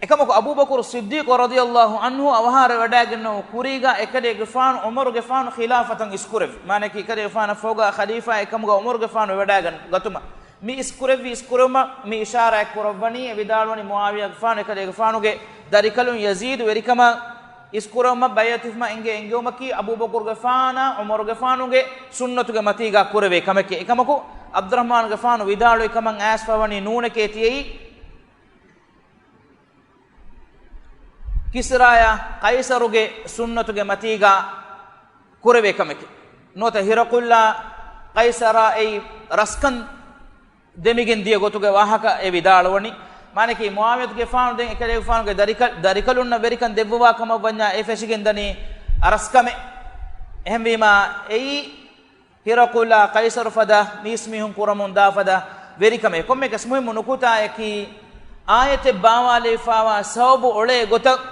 އެކަމަކު، އަބޫބަކުރު ޞިއްދީޤު ރަޟިޔައްލާހު ޢަންހު އަވަހާރަވެވަޑައިގެންނަވާ ކުރީގަ އެކަލޭގެފާނު ޢުމަރުގެފާނު ޚިލާފަތަށް އިސްކުރެއްވި. މާނައަކީ، އެކަލޭގެފާނަށް ފަހުގަ ޚަލީފާ އެކަމުގަ ޢުމަރުގެފާނު ވެވަޑައިގަން ގަތުމަށް މި އިސްކުރެއްވި އިސްކުރުމަށް މި އިޝާރާތް ކުރައްވަނީ، އެ ވިދާޅުވަނީ މުޢާވިޔާގެފާނު އެކަލޭގެފާނުގެ ދަރިކަލުން ޔަޒީދު ވެރިކަމަށް އިސްކުރުމަށް ބައިޢަތު ހިފުމަށް އެނގޭ އެންގެވުމަކީ އަބޫބަކުރުގެފާނާ ޢުމަރުގެފާނުގެ ސުންނަތުގެ މަތީގަ ކުރެވޭ ކަމެކޭ. އެކަމަކު، ޢަބްދުއްރަޙްމާނުގެފާނު ވިދާޅުވި ކަމަށް އައިސްފަވަނީ ނޫނެކޭ ތިޔައީ ކިސްރާޔާ ޤައިޞަރުގެ ސުންނަތުގެ މަތީގަ ކުރެވޭ ކަމެކޭ. ނުވަތަ ހިރަޤުލާ ޤައިޞަރާ އެއީ ރަސްކަން ދެމިގެން ދިޔަ ގޮތުގެ ވާހަކަ އެ ވިދާޅުވަނީ. މާނައަކީ، މުޢާވިޔަތުގެފާނު ދެން އެކަލޭގެފާނުގެ ދަރިކަ-، ދަރިކަލުންނަށް ވެރިކަން ދެއްވަވާ ކަމަށް ވަންޏާ އެ ފެށިގެން ދަނީ ރަސްކަމެއް. އެހެންވީމާ، އެއީ ހިރަޤުލާ ޤައިޞަރު ފަދަ މީސްމީހުން ކުރަމުން ދާ ފަދަ ވެރިކަމެއް. ކޮންމެއަކަސް މުހިއްމު ނުކުތާއަކީ، އާޔަތެއް ބާވާލެވިފައިވާ ސަބަބު އޮޅޭ ގޮތަށް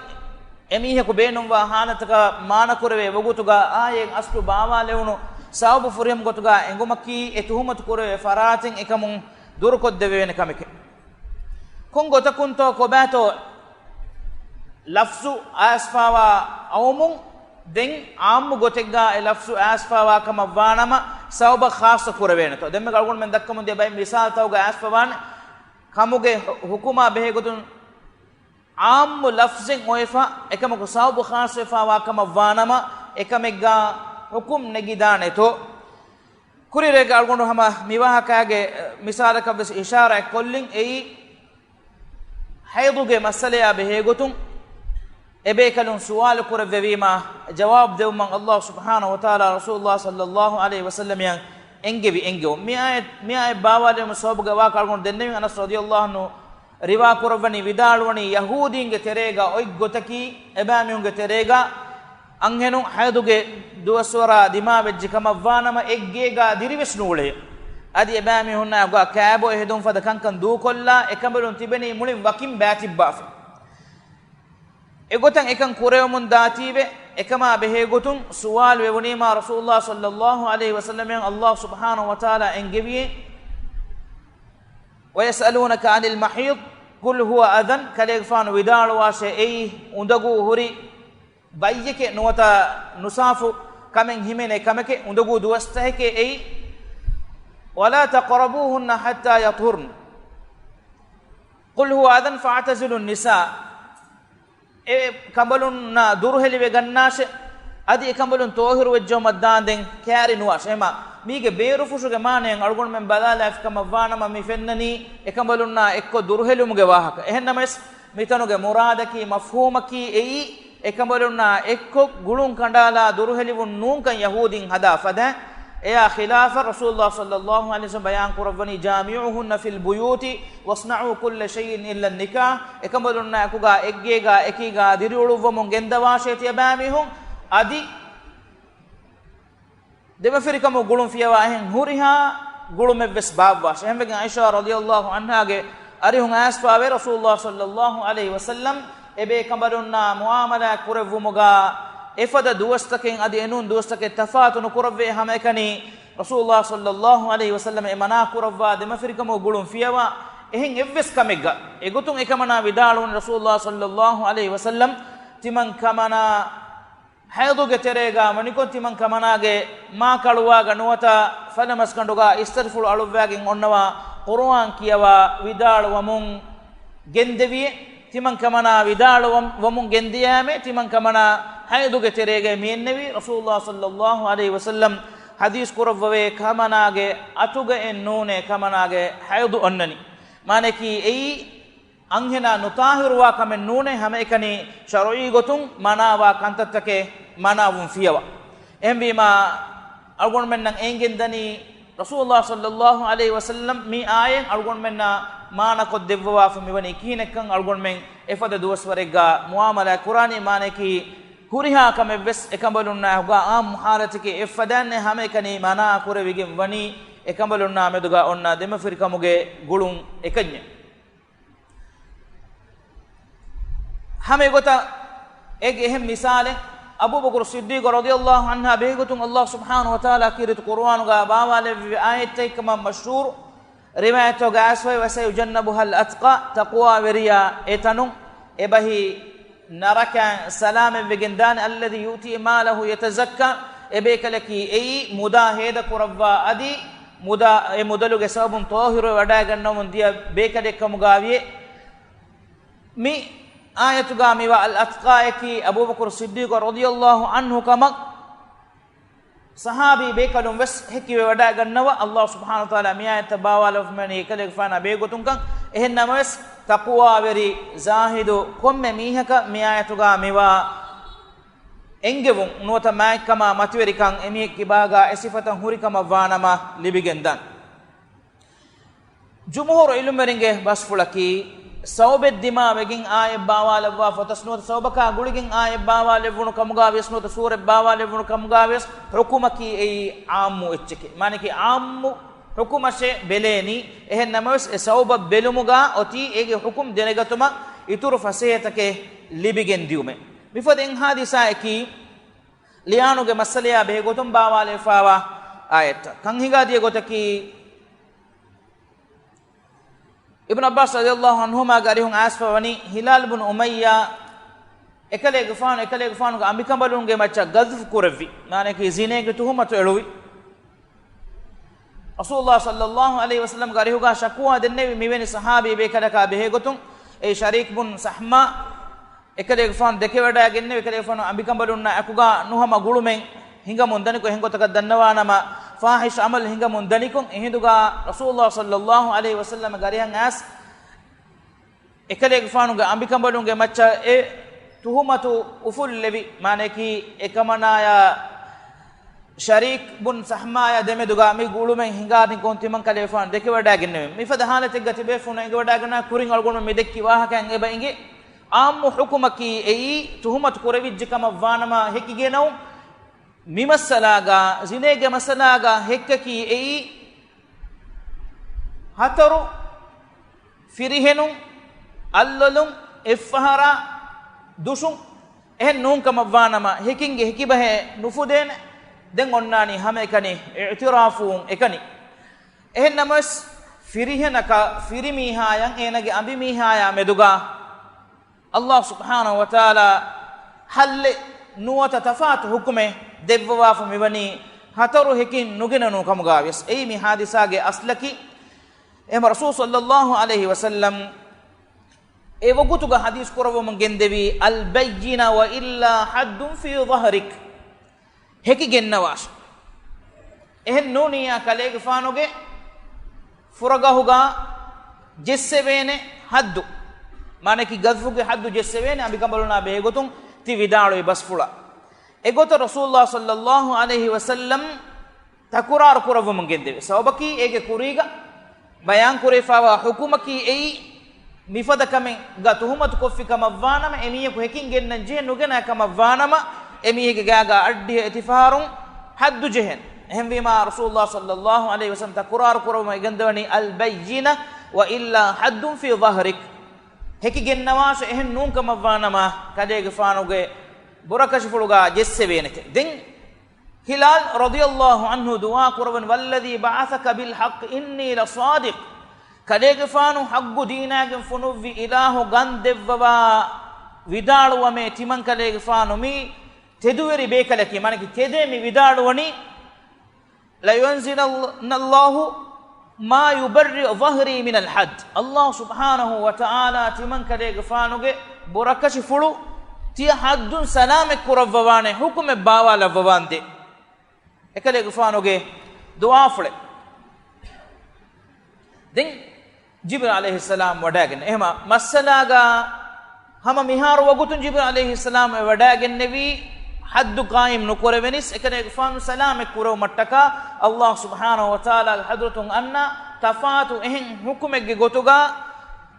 އެމީހަކު ބޭނުންވާ ހާލަތަކަށް މާނަކުރެވޭ ވަގުތުގަ އާޔަތް އަސްލު ބާވާލެވުނު ސަބަބު ފުރިހަމަ ގޮތުގަ އެނގުމަކީ އެ ތުހުމަތު ކުރެވޭ ފަރާތެއް އެކަމުން ދުރުކޮށްދެވޭނެ ކަމެކޭ. ކޮން ގޮތަކުންތޯ ކޮބާތޯ ލަފްޒު އައިސްފައިވާ އައުމުން ދެން ޢާއްމު ގޮތެއްގަ އެ ލަފްޒު އައިސްފައިވާ ކަމަށް ވާނަމަ ސަބަބަށް ޚާއްޞަ ކުރެވޭނެތޯ؟ ދެންމެ އަޅުގަނޑުމެން ދައްކަމުން ދިޔަ ބައެއް މިސާލުތަކުގަ އައިސްފަވާނެ ކަމުގެ ޙު-، ޙުކުމާ ބެހޭ ގޮތުން ޢާއްމު ލަފްޒެއް އޮވެފަ، އެކަމަކު ސަބަބު ޚާއްޞަވެފައިވާ ކަމަށް ވާނަމަ، އެކަމެއްގަ ޙުކުމް ނެގިދާނެތޯ؟ ކުރިއަރައިގެ އަޅުގަނޑު ހަމަ މިވާހަކައިގެ މިސާލަކަށް ވެސް އިޝާރާތް ކޮށްލިން. އެއީ، ޙައިޟުގެ މައްސަލަޔާ ބެހޭގޮތުން އެބޭކަލުން ސުވާލު ކުރެއްވެވީމާ، ޖަވާބު ދެވުމަށް ﷲ ސުބްޙާނަހޫ ވަތަޢާލާ ރަސޫލުﷲ ޞައްލައްލާހު ޢަލައިހި ވަސައްލަމައަށް އެންގެވި، އެންގެވުން. މި އާޔަތް، މި އާޔަތް ބާވާލެވުމުގެ ސަބަބުގަ ވާ ކަޅުގަނޑު ދެންނެވިން އަނަސް ރަޟިޔަﷲ ޢަންހު ރިވާ ކުރައްވަނީ، ވިދާޅުވަނީ، ޔަހޫދީންގެ ތެރޭގަ އޮތް ގޮތަކީ، އެބައިމީހުންގެ ތެރޭގަ އަންހެނުން ޙައިޟުގެ ދުވަސްވަރާ ދިމާވެއްޖެ ކަމަށްވާނަމަ، އެއްގޭގަ ދިރިވެސް ނޫޅޭ. އަދި އެބައިމީހުންނާ ގޮ-، ކާބޯ ހެދުން ފަދަ ކަންކަން ދޫކޮށްލާ، އެކަނބަލުން ތިބެނީ މުޅިން ވަކިން ބައިތިއްބާފަ. އެގޮތަށް އެކަން ކުރެވެމުން ދާތީވެ، އެކަމާ ބެހޭގޮތުން ސުވާލު ވެވުނީމާ ރަސޫލުﷲ ޞައްލަﷲ ޢަލައިހި ވަސައްލަމަށް ﷲ ސުބްޙާނަހޫ ވަތަޢާލާ އެންގެވިއޭ، وَيَسْأَلُونَكَ عَنِ الْمَحِيضِ قُلْ هُوَ أَذًى، ކަލޭގެފާނު ވިދާޅުވާށޭ، އެއީ އުނދަގޫ ހުރި ބައްޔެކޭ، ނުވަތަ ނުސާފު ކަމެއް ހިމެނޭ ކަމެކޭ، އުނދަގޫ ދުވަސްތަކެކޭ އެއީ. وَلَا تَقْرَبُوهُنَّ حَتَّىٰ يَطْهُرْنَ قُلْ هُوَ أَذًى فَاعْتَزِلُوا النِّسَاءَ. އެ ކަނބަލުންނާ ދުރުހެލިވެގަންނާށޭ، އަދި އެ ކަނބަލުން ޠާހިރު ވެއްޖައުމަށް ދާންދެން ކައިރި ނުވާށޭ. އެހެންމާ، މީގެ ބޭރުފުށުގެ މާނައެއް އަޅުގަނޑުމެން ބަލާލާފި ކަމަށް ވާނަމަ، މި ފެންނަނީ އެ ކަނބަލުންނާ އެއްކޮށް ދުރުހެލުމުގެ ވާހަކަ. އެހެންނަމަވެސް، މިތަނުގެ މުރާދަކީ، މަފްހޫމަކީ އެއީ، އެ ކަނބަލުންނާ އެއްކޮށް ގުޅުން ކަނޑާލާ ދުރުހެލިވުން ނޫންކަން ޔަހޫދީން ހަދާ ފަދަ. އެޔާ ޚިލާފަށް ރަސޫލުﷲ ޞައްލަﷲ ޢަލައިހި ވަސައްލަމަ ބަޔާން ކުރައްވަނީ، جامعوهن في البيوت واصنعوا كل شيء إلا النكاح. އެކަނބަލުންނާ އެކުގަ އެއްގޭގަ އެކީގަ ދިރިއުޅުއްވަމުން ގެންދަވާށޭ ތިޔަބައިމީހުން. އަދި ދެމަފިރިކަމުގެ ގުޅުން ފިޔަވާ އެހެން ހުރިހާ ގުޅުމެއްވެސް ބާއްވާށޭ. އެހެންވެގެން ޢާއިޝާ ރަޟިޔަﷲ ޢަންހާގެ އަރިހުން އައިސްފާވޭ، ރަސޫލުﷲ ޞައްލަﷲ ޢަލައިހި ވަސައްލަމަ އެބޭކަނބަލުންނާ މުޢާމަލާތް ކުރެއްވުމުގަ އެފަދަ ދުވަސްތަކެއް އަދި އެނޫން ދުވަސްތަކެއް ތަފާތު ނުކުރައްވޭ. ހަމައެކަނި ރަސޫލުﷲ ޞައްލަﷲ ޢަލައިހި ވަސައްލަމަ އެ މަނާ ކުރައްވާ ދެމަފިރިކަމުގެ ގުޅުން ފިޔަވާ އެހެން އެއްވެސް ކަމެއްގަ. އެގޮތުން އެކަމަނާ ވިދާޅުވަނީ ރަސޫލުﷲ ޞައްލަﷲ ޢަލައިހި ވަސައްލަމަ، ތިމަން ކަމަނާ ޙައިޟުގެ ތެރޭގަ ވަނިކޮށް، ތިމަން ކަމަނާގެ މާކަޅުވާގަ ނުވަތަ ފަލަމަސްގަނޑުގަ އިސްތަށިފުޅު އަޅުއްވާގެން އޮންނަވާ ޤުރުއާން ކިޔަވާ ވިދާޅުވަމުން ގެންދެވިއޭ. ތިމަން ކަމަނާ ވިދާޅުވަމުން ގެންދިޔައިމޭ، ތިމަން ކަމަނާ ޙައިޟުގެ ތެރޭގައި މިއެންނެވީ. ރަސޫލުﷲ ޞައްލަﷲ ޢަލައިހި ވަސައްލަމަ ޙަދީޘް ކުރައްވަވޭ، ކަމަނާގެ އަތުގައެއް ނޫނޭ ކަމަނާގެ ޙައިޟު އޮންނަނީ. މާނައަކީ އެއީ އަންހެނާ ނުޠާހިރުވާ ކަމެއް ނޫނޭ، ހަމައެކަނި ޝަރުޢީ ގޮތުން މަނާވާ ކަންތައްތަކެއް މަނާވުން ފިޔަވާ. އެހެންވީމާ، އަޅުގަނޑުމެންނަށް އެނގެން ދަނީ، ރަސޫލުﷲ ޞައްލަﷲ ޢަލައިހި ވަސައްލަމަ މި އާޔަތް އަޅުގަނޑުމެންނަށް މާނަކޮށް ދެއްވަވާފަ މިވަނީ ކިހިނެއްކަން. އަޅުގަނޑުމެން އެފަދަ ދުވަސްވަރެއްގަ މުޢާމަލާތް ކުރާނީ، މާނައަކީ ހުރިހާ ކަމެއްވެސް އެކަނބަލުންނާ އެކުގަ ޢާއްމު ޙާލަތެކޭ އެއްފަދައިންނޭ، ހަމައެކަނި މަނާ ކުރެވިގެން ވަނީ އެކަނބަލުންނާ މެދުގަ އޮންނަ ދެމަފިރިކަމުގެ ގުޅުން އެކަންޏޭ. ހަމަ އެގޮތަށް އޭގެ އެހެން މިސާލެއް، އަބޫބަކުރު ޞިއްދީޤު ރަޟިޔަﷲ ޢަންހާ ބެހޭގޮތުން ﷲ ސުބްޙާނަހޫ ވަތަޢާލާ ކީރިތި ޤުރުއާނުގަ ބާވާލެއްވި އާޔަތެއް ކަމަށް މަޝްހޫރު ރިވާޔަތްތަކުގަ އައިސްފައި، وَسَيُجَنَّبُهَا الْأَتْقَى، ތަޤްވާވެރިޔާ އެތަނުން އެބަހީ ނަރަކައިން ސަލާމަތްވެގެން ދާނެ، الَّذِي يُؤْتِي مَالَهُ يَتَزَكَّى، އެބޭކަލަކީ އެއީ މުދާ ހޭދަ ކުރައްވާ އަދި މުދާ، އެ މުދަލުގެ ސަބަބުން ޠާހިރުވެ ވަޑައިގަންނަވަމުން ދިޔަ ބޭކަލެއް ކަމުގައިވިއޭ. މި އާޔަތުގަ މިވާ އަލް އަތްޤާއަކީ އަބޫބަކުރު ޞިއްދީޤު ރަޟިޔަﷲ ޢަންހު ކަމަށް ޞަޙާބީ ބޭކަލުން ވެސް ހެކިވެ ވަޑައިގަންނަވާ. ﷲ ސުބްޙާނަހޫ ވަތަޢާލާ މި އާޔަތަށް ބާވާލައްވަމުން އެކަލޭގެފާނާ ބެހޭގޮތުންކަން. އެހެން ނަމަވެސް، ތަޤްވާވެރި، ޒާހިދު ކޮންމެ މީހަކަށް މި އާޔަތުގަ މިވާ އެންގެވުން ނުވަތަ މާތްކަމާ މަތިވެރިކަން އެމީހެއްގެ ކިބާގަ އެ ސިފަތައް ހުރި ކަމަށް ވާނަމަ ލިބިގެންދާނެ. ޖުމްހޫރު ޢިލްމުވެރިންގެ ބަސްފުޅަކީ، ސަބަބެއް ދިމާވެގެން އާޔަތް ބާވާލައްވާ ފޮތަސް ނުވަތަ ސަބަބަކާ ގުޅިގެން އާޔަތް ބާވާލެއްވުނު ކަމުގަ ވިޔަސް ނުވަތަ ސޫރަތް ބާވާލެއްވުނު ކަމުގަ ވިޔަސް ޙުކުމަކީ އެއީ ޢާއްމު އެއްޗެކޭ. މާނައަކީ ޢާއްމު ޙުކުމަށޭ ބެލޭނީ. އެހެން ނަމަވެސް އެ ސަބަބަށް ބެލުމުގަ އޮތީ އޭގެ ޙުކުމް ދެނެގަތުމަށް އިތުރު ފަސޭހަތަކެއް ލިބިގެން ދިޔުމޭ. މިފަދަ އެއް ޙާދިސާއަކީ، ލިޔާނުގެ މައްސަލަޔާ ބެހޭގޮތުން ބާވާލެވިފައިވާ އާޔަތްތައް. ކަން ހިނގާދިޔަ ގޮތަކީ، އިބްނު ޢައްބާސް ރަޟިޔަﷲ ޢަންހުމާގެ އަރިހުން އައިސްފަ ވަނީ، ހިލާލް ބުނު އުމައްޔާ އެކަލޭގެފާނު، އެކަލޭގެފާނުގެ އަނބިކަނބަލުންގެ މައްޗަށް ޤަޛްފު ކުރެއްވި، މާނައަކީ ޒިނޭގެ ތުހުމަތު އެޅުވި. ރަސޫލުﷲ ޞައްލަﷲ ޢަލައިހި ވަސައްލަމްގެ އަރިހުގަ ޝަކުވާ ދެންނެވި މިވެނި ޞަޙާބީ ބޭކަލަކާ ބެހޭގޮތުން. އެ ޝަރީކް ބުން ޞަޙްމާ އެކަލޭގެފާނު ދެކެވަޑައިގެންނެވި، އެކަލޭގެފާނު އަނބިކަނބަލުންނާ އެކުގަ ނުހަމަ ގުޅުމެއް ހިނގަމުން ދަނިކޮށް، އެހެން ގޮތަކަށް ދަންނަވާނަމަ، ފާޙިޝް ޢަމަލު ހިނގަމުން ދަނިކޮށް، އެހިނދުގަ ރަސޫލުﷲ ޞައްލަﷲ ޢަލައިހި ވަސައްލަމްގެ އަރިހަށް އައިސް އެކަލޭގެފާނުގެ އަނބިކަނބަލުންގެ މައްޗަށް އެ ތުހުމަތު އުފުއްލެވި، މާނައަކީ އެކަމަނާޔާ ޝަރީކް ބުން ސަހްމާޔާ ދެމެދުގަ މި ގުޅުމެއް ހިނގާދިން ކޮން ތިމަން ކަލޭގެފާނު ދެކެވަޑައިގެންނެވެ. މިފަދަ ހާލަތެއްގަ ތިބޭފުޅުން އެނގިވަޑައިގަންނަ ކުރިން އަޅުގަނޑު މި ދެއްކި ވާހަކައިން އެބަ އިނގޭ، އާއްމު ޙުކުމަކީ އެއީ ތުހުމަތު ކުރެވިއްޖެ ކަމަށް ވާނަމަ ހެކިގެނައު، މި މައްސަލާގަ، ޒިނޭގެ މައްސަލާގަ ހެއްކަކީ އެއީ ހަތަރު ފިރިހެނުން، އަލްލޮލުން، އެއްފަހަރާ ދުށުން، އެހެން ނޫން ކަމަށްވާނަމަ، ހެކިންގެ ހެކިބަހެއް ނުފުދޭނެ. ދެން އޮންނާނީ ހަމައެކަނި އިޢުތިރާފުވުން އެކަނި. އެހެން ނަމަވެސް، ފިރިހެނަކަށް ފިރިމީހާޔަށް އޭނަގެ އަނބިމީހާޔާ މެދުގަ، އައްލާހު ސުބްޙާނަހު ވަތަޢާލާ ހައްލެއް ނުވަތަ ތަފާތު ޙުކުމެއް ދެއްވަވާފަ މިވަނީ ހަތަރު ހެކިން ނުގެނެނު ކަމުގަވިޔަސް. އެއީ މި ޙާދިސާގެ އަސްލަކީ. އެހެން ރަސޫލު ޞައްލައްލާހު ޢަލައިހި ވަސައްލަމް އެ ވަގުތުގަ ޙަދީޘް ކުރައްވަމުން ގެންދެވީ، "އަލްބައްޔިނަ ވައިއްލާ ޙައްދުން ފީ ޡަހްރިކް." ހެކި ގެންނަވާށި. އެހެން ނޫނިއްޔާ ކަލޭގެފާނުގެ ފުރަގަހުގަ ޖެއްސެވޭނެ ޙައްދު، މާނައަކީ ގަޒްފުގެ ޙައްދު ޖެއްސެވޭނެ އަނބިކަނބަލުންނާ ބެހޭގޮތުން ތި ވިދާޅުވި ބަސްފުޅަށް. އެގޮތަށް ރަސޫލުﷲ ޞައްލައްލާހު ޢަލައިހި ވަސައްލަމް ތަކުރާރު ކުރައްވަމުން ގެންދެވި. ސަބަބަކީ އޭގެ ކުރީގަ ބަޔާން ކުރެވިފައިވާ ޙުކުމަކީ އެއީ، މިފަދަ ކަމެއްގަ ތުހުމަތު ކޮށްފި ކަމަށްވާނަމަ، އެމީހަކު ހެކިން ގެންނަން ޖެހޭ ނުގެނާ ކަމަށްވާނަމަ، އެމީހެއްގެ ގާގަ އައްޑިހަ އެތިފަހަރުން ޙައްދު ޖެހޭނެ. އެހެންވީމާ، ރަސޫލުﷲ ޞައްލައްލާހު ޢަލައިހި ވަސައްލަމް ތަކުރާރު ކުރައްވަމުން ގެންދަވަނީ، "އަލްބައްޔިނަ ވައިއްލާ ޙައްދުން ފީ ޡަހްރިކް." ހެކި ގެންނަވާށޭ، އެހެން ނޫން ކަމަށްވާނަމަ، ކަލޭގެފާނުގެ ބުރަކަށިފުޅުގަ ޖެއްސެވޭނެތެ. ދެން ހިލާލް ރަޟިޔަﷲ ޢަންހު ދުޢާ ކުރައްވަން، "ވައްލަޛީ ބަޢަޘަކަ ބިލްޙައްޤި އިންނީ ލަޞާދިޤް." ކަލޭގެފާނު ޙައްޤު ދީނާގެން ފޮނުއްވި އިލާހު ގަން ދެއްވަވާ ވިދާޅުވަމޭ، ތިމަން ކަލޭގެފާނު މީ ތެދުވެރި ބޭކަލަކީ، މާނައަކީ ތެދޭ މި ވިދާޅުވަނީ، "ލަޔުންޒިލަންނަﷲ މާ ޔުބައްރިއު ޡަހްރީ މިނަލް ޙައްދް." އައްލާހު ސުބްޙާނަހު ވަތަޢާލާ ތިމަން ކަލޭގެފާނުގެ ބުރަކަށިފުޅު ތިޔަ ޙައްދުން ސަލާމަތް ކުރައްވަވާނެ، ޙުކުމެއް ބާވާލައްވަވާނދޭ. އެކަލޭގެފާނުގެ ދުޢާފުޅެއް. ދެން ޖިބްރީލް ޢަލައިހިއްސަލާމް ވަޑައިގެން. އެހެމަ މައްސަލާގަ ހަމަ މިހާރު ވަގުތުން ޖިބްރީލް ޢަލައިހިއްސަލާމް އެ ވަޑައިގެންނެވީ ޙައްދު ޤާއިމް ނުކުރެވެނީސް، އެކަލޭގެފާނު ސަލާމަތް ކުރެވުމަށްޓަކާ އައްލާހު ސުބްޙާނަހު ވަތަޢާލާގެ ޙަޟްރަތުން އަންނަ ތަފާތު އެހެން ޙުކުމެއްގެ ގޮތުގަ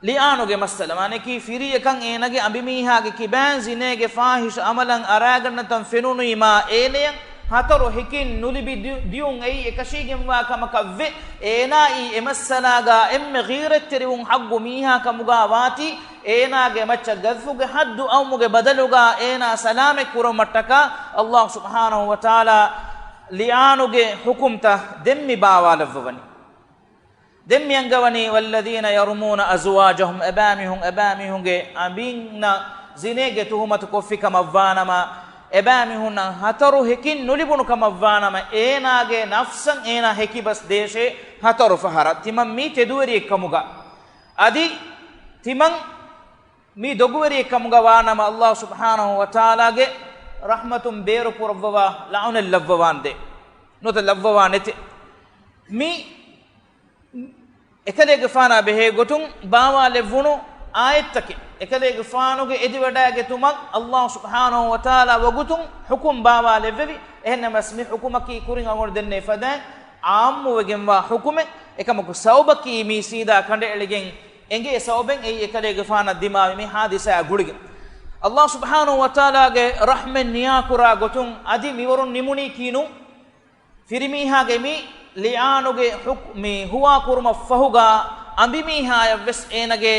ލިޢާނުގެ މައްސަލަ، މާނައަކީ ފިރިއެކަން އޭނަގެ އަނބިމީހާގެ ކިބައިން ޒިނޭގެ ފާޙިޝް ޢަމަލަށް އަރާގަންނަތަން ފެނުނުއިމާ، އޭނަޔަށް ހަތަރު ހެކިން ނުލިބި ދި-، ދިޔުން އެއީ އެކަށީގެންވާ ކަމަކަށްވެ، އޭނާއީ އެމައްސަލާގާ އެންމެ ޣީރަތްތެރިވުން ޙައްޤު މީހާ ކަމުގާ ވާތީ، އޭނާގެ މައްޗަށް ގަޒްފުގެ ޙައްދު އައުމުގެ ބަދަލުގާ އޭނާ ސަލާމަތް ކުރުމަށްޓަކާ އައްލާހު ސުބްޙާނަހު ވަތަޢާލާ ލިޢާނުގެ ޙުކުމްތައް ދެން މި ބާވާލައްވަވަނީ. ދެން މި އަންގަވަނީ، "ވައްލަޛީނަ ޔަރުމޫނަ އަޒްވާޖަހުމް." އެބައިމީހުން، އެބައިމީހުންގެ އަނބިންނަށް ޒިނޭގެ ތުހުމަތު ކޮށްފި ކަމަށްވާނަމަ، އެބައިމީހުންނަށް ހަތަރު ހެކިން ނުލިބުނު ކަމަށްވާނަމަ، އޭނާގެ ނަފްސަށް އޭނާ ހެކިބަސް ދޭށޭ ހަތަރު ފަހަރަށް. ތިމަން މީ ތެދުވެރިއެއް ކަމުގަ، އަދި ތިމަން މީ ދޮގުވެރިއެއް ކަމުގަ ވާނަމަ، އައްލާހު ސުބްޙާނަހު ވަތަޢާލާގެ ރަޙްމަތުން ބޭރު ކުރައްވަވާ، ލަޢުނަތް ލައްވަވާނދޭ. ނުވަތަ ލައްވަވާ ނެތޭ. މީ އެކަލޭގެފާނާ ބެހޭ ގޮތުން ބާވާލެއްވުނު އާޔަތްތަކެއް. އެކަލޭގެފާނުގެ އެދިވަޑައިގަތުމަށް އައްލާހު ސުބްޙާނަހު ވަތަޢާލާ ވަގުތުން ޙުކުމް ބާވާލެއްވެވި. އެހެންނަމަވެސް މި ޙުކުމަކީ ކުރިން އަޅުގަނޑު ދެންނެވި ފަދައިން ޢާއްމުވެގެންވާ ޙުކުމެއް. އެކަމަކު ސަބަބަކީ މީ ސީދާ ކަނޑައެޅިގެން އެނގޭ ސަބަބެއް އެއީ އެކަލޭގެފާނަށް ދިމާވި މި ޙާދިސާއާ ގުޅިގެން. އައްލާހު ސުބްޙާނަހު ވަތަޢާލާގެ ރަޙްމަތް ނިޔާކުރާ ގޮތުން އަދި މިވަރުން ނިމުނީކީ ނޫ. ފިރިމީހާގެ މި ލިޢާނުގެ ޙުކް-، މި ހުވާ ކުރުމަށް ފަހުގާ، އަނބިމީހާޔަށްވެސް އޭނަގެ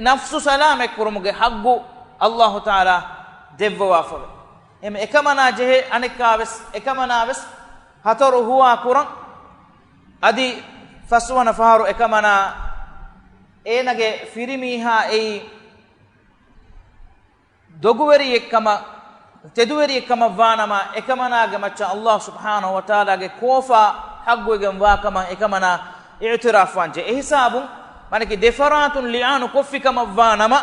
ނަފްސު ސަލާމަތް ކުރުމުގެ ޙައްޤު އައްލާހު ތަޢާލާ ދެއްވަވާފަވޭ. އެހެން އެކަމަނާ ޖެހޭ އަނެއްކާވެސް، އެކަމަނާވެސް ހަތަރު ހުވާ ކުރަން، އަދި ފަސްވަނަ ފަހަރު އެކަމަނާ އޭނަގެ ފިރިމީހާ އެއީ ދޮގުވެރިއެއްކަމަށް، ތެދުވެރިއެއްކަމަށް ވާނަމަ، އެކަމަނާގެ މައްޗަށް އައްލާހު ސުބްޙާނަހު ވަތަޢާލާގެ ކޯފާ ޙައްޤުވެގެން ވާކަމަށް އެކަމަނާ އިޢުތިރާފްވާންޖެ. އެހިސާބުން، މާނައަކީ ދެފަރާތުން ލިޢާނު ކޮށްފި ކަމަށް ވާނަމަ،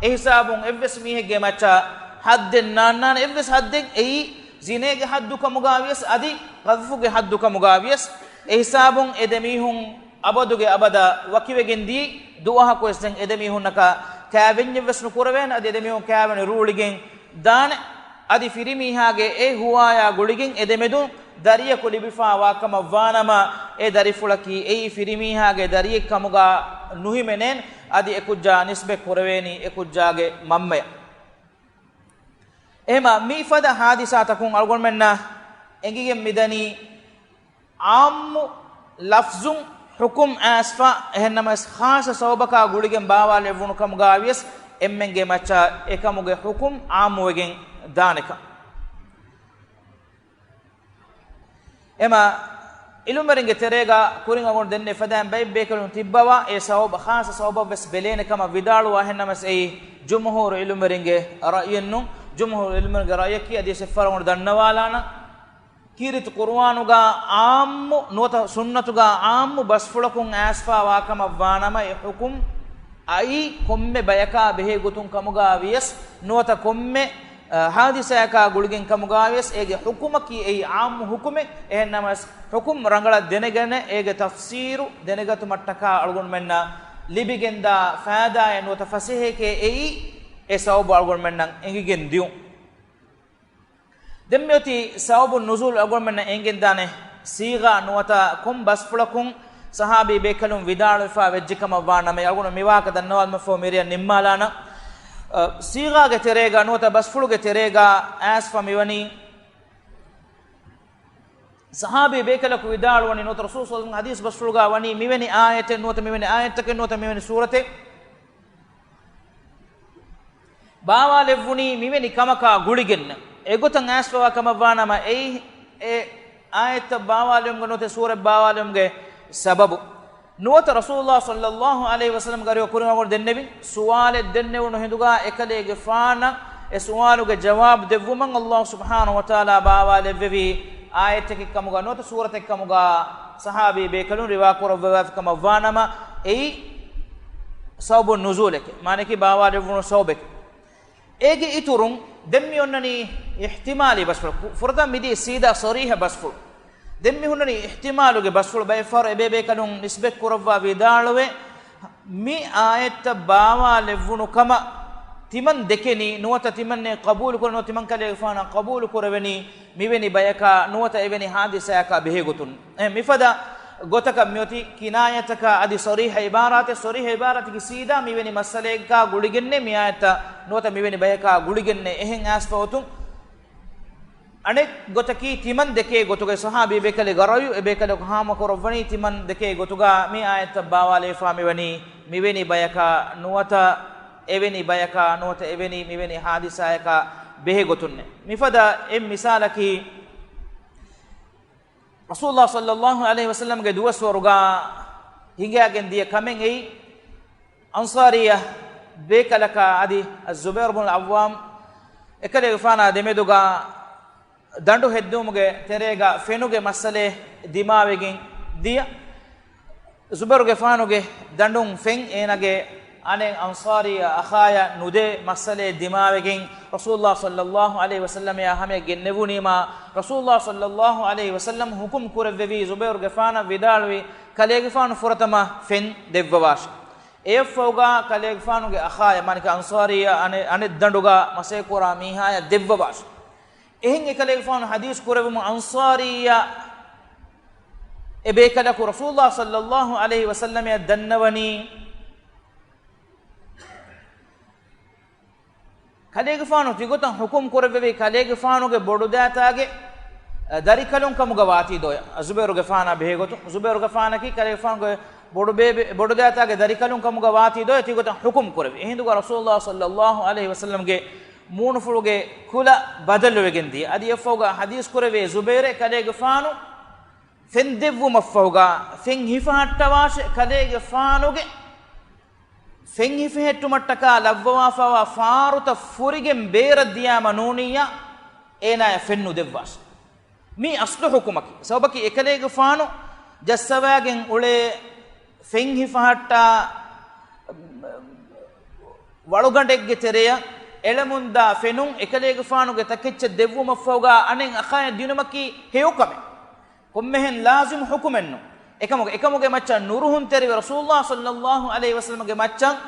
އެހިސާބުން އެއްވެސް މީހެއްގެ މައްޗަށް ޙައްދެއް ނާންނާނެ، އެއްވެސް ޙައްދެއް އެއީ ޒިނޭގެ ޙައްދު ކަމުގާވިޔަސް އަދި ޤަޛްފުގެ ޙައްދު ކަމުގާވިޔަސް. އެހިސާބުން އެ ދެމީހުން އަބަދުގެ އަބަދަށް ވަކިވެގެން ދިޔަ ދުވަހަކުވެސް ދެން އެދެމީހުންނަކަށް ކާވެންޏެއްވެސް ނުކުރެވޭނެ. އަދި އެދެމީހުން ކާވެނި ރޫޅިގެން ދާނެ. އަދި ފިރިމީހާގެ އެ ހުވާޔާ ގުޅިގެން އެދެމެދުން ދަރިޔަކު ލިބިފާވާކަމަށް ވާނަމަ، އެ ދަރިފުޅަކީ އެއީ ފިރިމީހާގެ ދަރިއެއް ކަމުގަ ނުހިމެނޭން، އަދި އެކުއްޖާ ނިސްބަތް ކުރެވޭނީ އެކުއްޖާގެ މަންމަޔަށް. އެހެމަ މިފަދަ ހާދިސާތަކުން އަޅުގަނޑުމެންނަށް އެނގިގެން މިދަނީ، އާއްމު ލަފްޒުން ޙުކުމް އައިސްފަ، އެހެންނަމަވެސް ޚާއްޞަ ސަބަބަކާ ގުޅިގެން ބާވާލެއްވުނު ކަމުގައިވިޔަސް، އެންމެންގެ މައްޗަށް އެކަމުގެ ޙުކުމް އާއްމުވެގެން ދާނެކަން. އެމަ އިލުމްވެރިންގެ ތެރޭގަ ކުރިން އަގުން ދެންނެ ފަދައިން ބައެއް ބޭކަލުން ތިއްބަވާ، އެ ސަބަބު، ޚާއްޞަ ސަބަބަށްވެސް ބެލޭނެ ކަމަށް ވިދާޅުވާ، އެހެންނަމަސް އެއީ ޖުމްހޫރު އިލުމްވެރިންގެ ރައްޔެއްނު. ޖުމްހޫރު އިލުމްވެރިންގެ ރައްޔަކީ އަދި އެއްފަރަށް އަގުން ދަންނަވާލާނަން. ކީރިތި ޤުރުއާނުގަ އާއްމު ނުވަތަ ސުންނަތުގަ އާއްމު ބަސްފުޅަކުން އައިސްފާވާކަމަށް ވާނަމަ، އެ ޙުކުމް އައީ ކޮންމެ ބަޔަކާ ބެހޭ ގޮތުން ކަމުގަ ވިޔަސް، ނުވަތަ ކޮންމެ، އަ، ހާދިސާއަކާ ގުޅިގެން ކަމުގަ ވިޔަސް، އޭގެ ޙުކުމަކީ އެއީ އާއްމު ޙުކުމެއް. އެހެންނަމަވެސް، ޙުކުމް ރަނގަޅަށް ދެނެގަނެ، އޭގެ ތަފްސީރު ދެނެގަތުމަށްޓަކާ އަޅުގަނޑުމެންނަށް ލިބިގެންދާ ފާއިދާއެއް ނުވަތަ ފަސޭހައެކޭ އެއީ، އެ ސަބަބު އަޅުގަނޑުމެންނަށް އެނގިގެން ދިޔުން. ދެން މިއޮތީ ސަބަބު ނުޒޫލް. އަޅުގަނޑުމެންނަށް އެނގެންދާނެ ސީޣާ ނުވަތަ ކޮން ބަސްފުޅަކުން ޞަޙާބީ ބޭކަލުން ވިދާޅުވެފާ ވެއްޖެ ކަމަށް ވާނަމަ، އަޅުގަނޑު މިވާހަކަ ދަންނަވާލުމަށްފަހު މިރޭ ނިންމާލާނަން. އަ، ޞީޣާގެ ތެރޭގަ ނުވަތަ ބަސްފުޅުގެ ތެރޭގަ އައިސްފަ މިވަނީ، ޞަޙާބީ ބޭކަލަކު ވިދާޅުވަނީ ނުވަތަ ރަސޫލު ޞައްލަﷲު ޢަލައިހި ވަސައްލަމް ޙަދީޘް ބަސްފުޅުގަ ވަނީ މިވެނި އާޔަތެއް ނުވަތަ މިވެނި އާޔަތްތަކެއް ނުވަތަ މިވެނި ސޫރަތެއް ބާވާލެއްވުނީ މިވެނި ކަމަކާ ގުޅިގެންނަ. އެގޮތަށް އައިސްފަވާ ކަމަށް ވާނަމަ، އެއީ އެ އާޔަތްތައް ބާވާލެވުމުގެ ނުވަތަ ސޫރަތް ބާވާލެވުމުގެ ސަބަބު. ނުވަތަ ރަސޫލުﷲ ޞައްލަﷲު ޢަލައިހި ވަސައްލަމް ގަރިއަށް ކުރިން އަގުން ދެންނެވި ސުވާލެއް ދެންނެވުނު ހިނދުގަ އެކަލޭގެފާނަށް އެ ސުވާލުގެ ޖަވާބު ދެއްވުމަށް ﷲ ސުބްޙާނަހޫ ވަތަޢާލާ ބާވާލެއްވެވި އާޔަތެކެއް ކަމުގަ ނުވަތަ ސޫރަތެއް ކަމުގަ ޞަޙާބީ ބޭކަލުން ރިވާ ކުރައްވަވާފި ކަމަށް ވާނަމަ، އެއީ ސަބަބު ނުޒޫލެކެ، މާނައަކީ ބާވާލެއްވުނު ސަބަބެކެ. އޭގެ އިތުރުން ދެން މި އޮންނަނީ އިޙްތިމާލީ ބަސްފުޅު. ފުރަތަމަ މިދިޔަ ސީދާ ޞަރީޙަ ބަސްފުޅު. ދެން މި ހުންނަނީ އިޙްތިމާލުގެ ބަސްފުޅު. ބައެއް ފަހަރު އެބޭބޭކަލުން ނިސްބަތް ކުރައްވާ ވިދާޅުވޭ، މި އާޔަތްތައް ބާވާލެއްވުނު ކަމަށް ތިމަން ދެކެނީ، ނުވަތަ ތިމަންނޭ ޤަބޫލު ކުރެ، ނުވަތަ ތިމަން ކަލޭގެފާނަށް ޤަބޫލު ކުރެވެނީ، މިވެނި ބަޔަކާ ނުވަތަ އެވެނި ހާދިސާއަކާ ބެހޭގޮތުން. އެ، މިފަދަ ގޮތަކަށް މިއޮތީ ކިނާޔަތަކާ އަދި ޞަރީޙަ ޢިބާރާތެއް، ޞަރީޙަ ޢިބާރާތަކީ ސީދާ މިވެނި މައްސަލައެއްގާ ގުޅިގެންނޭ މި އާޔަތްތައް ނުވަތަ މިވެނި ބަޔަކާ ގުޅިގެންނޭ އެހެން އައިސްފަ އޮތުން. އަނެއް ގޮތަކީ ތިމަން ދެކޭ ގޮތުގައި ޞަޙާބީ ބޭކަލެއްގެ ރައުޔު އެބޭކަލަކު ހާމަކުރައްވަނީ ތިމަން ދެކޭ ގޮތުގަ މި އާޔަތްތައް ބާވާލެވިފާ މިވަނީ މިވެނި ބަޔަކާ ނުވަތަ އެވެނި ބަޔަކާ ނުވަތަ އެވެނި މިވެނި ހާދިސާއަކާ ބެހޭގޮތުންނޭ. މިފަދަ އެއް މިސާލަކީ، ރަސޫލުﷲ ޞައްލަﷲު ޢަލައިހި ވަސައްލަމްގެ ދުވަސްވަރުގަ ހިނގައިގެން ދިޔަ ކަމެއް އެއީ، އަންޞާރިއްޔަ ބޭކަލަކާ އަދި ޒުބައިރު ބުނުލް ޢައްވާމް އެކަލޭގެފާނާ ދެމެދުގަ ދަނޑު ހެއްދުމުގެ ތެރޭގަ ފެނުގެ މައްސަލައެއް ދިމާވެގެން ދިޔަ. ޒުބައިރުގެފާނުގެ ދަނޑުން ފެން އޭނާގެ އަނެއް އަންޞާރީ އަޚާޔަށް ނުދޭ މައްސަލައެއް ދިމާވެގެން ރަސޫލުﷲ ޞައްލަﷲު ޢަލައިހި ވަސައްލަމައާ ހަމަޔަށް ގެންނެވުނީމާ، ރަސޫލުﷲ ޞައްލަﷲު ޢަލައިހި ވަސައްލަމް ޙުކުމް ކުރެއްވެވީ ޒުބައިރުގެފާނަށް ވިދާޅުވީ، ކަލޭގެފާނު ފުރަތަމަ ފެން ދެއްވަވާށި. އެއަށްފަހުގަ ކަލޭގެފާނުގެ އަޚާޔަށް، މާނައަކީ އަންޞާރީ އަނެއް، އަނެއް ދަނޑުގަ މަސައްކަތްކުރާ މީހާޔަށް ދެއްވަވާށި. އެހެން އެކަލޭގެފާނު ޙަދީޘް ކުރެއްވުމުން އަންޞާރީއްޔާ އެބޭކަލަކު ރަސޫލުﷲ ޞައްލަﷲު ޢަލައިހި ވަސައްލަމައަށް ދަންނަވަނީ، ކަލޭގެފާނު ތިގޮތަށް ޙުކުމް ކުރެއްވެވީ ކަލޭގެފާނުގެ ބޮޑުދައިތާގެ، އަ، ދަރިކަލުން ކަމުގަ ވާތީ ދޯ؟ ޒުބައިރުގެފާނާ ބެހޭގޮތުން، ޒުބައިރުގެފާނަކީ ކަލޭގެފާނުގެ ބޮޑުބޭބެ، ބޮޑުދައިތާގެ ދަރިކަލުން ކަމުގަ ވާތީ ދޯ؟ ތިގޮތަށް ޙުކުމް ކުރެއްވި. އެހިނދުގަ ރަސޫލުﷲ ޞައްލަﷲު ޢަލައިހި ވަސައްލަމްގެ މޫނުފުޅުގެ ކުލަ ބަދަލުވެގެން ދިޔަ. އަދި އެއަށްފަހުގަ ޙަދީޘް ކުރެވޭ ޒުބައިރެއް ކަލޭގެފާނު ފެން ދެއްވުމަށްފަހުގަ ފެން ހިފަހައްޓަވާށޭ، ކަލޭގެފާނުގެ ފެން ހިފެހެއްޓުމަށްޓަކާ ލައްވަވާފައިވާ ފާރުތައް ފުރިގެން ބޭރަށް ދިޔާމަ ނޫނިއްޔާ އޭނާޔަށް ފެން ނުދެއްވާށޭ. މީ އަސްލު ޙުކުމަކީ. ސަބަބަކީ އެކަލޭގެފާނު ޖައްސަވާގެން އުޅޭ ފެން ހިފަހައްޓާ ވަޅުގަނޑެއްގެ ތެރެޔަށް އެޅަމުންދާ ފެނުން އެކަލޭގެފާނުގެ ތަކެއްޗަށް ދެއްވުމަށްފަހުގަ އަނެއް އަޚާޔަށް ދިނުމަކީ ހެޔޮކަމެއް. ކޮންމެހެން ލާޒިމް ޙުކުމެއްނު. އެކަމުގެ، އެކަމުގެ މައްޗަށް ނުރުހުންތެރިވެ ރަސޫލުﷲ ޞައްލަﷲު ޢަލައިހި ވަސައްލަމްގެ މައްޗަށް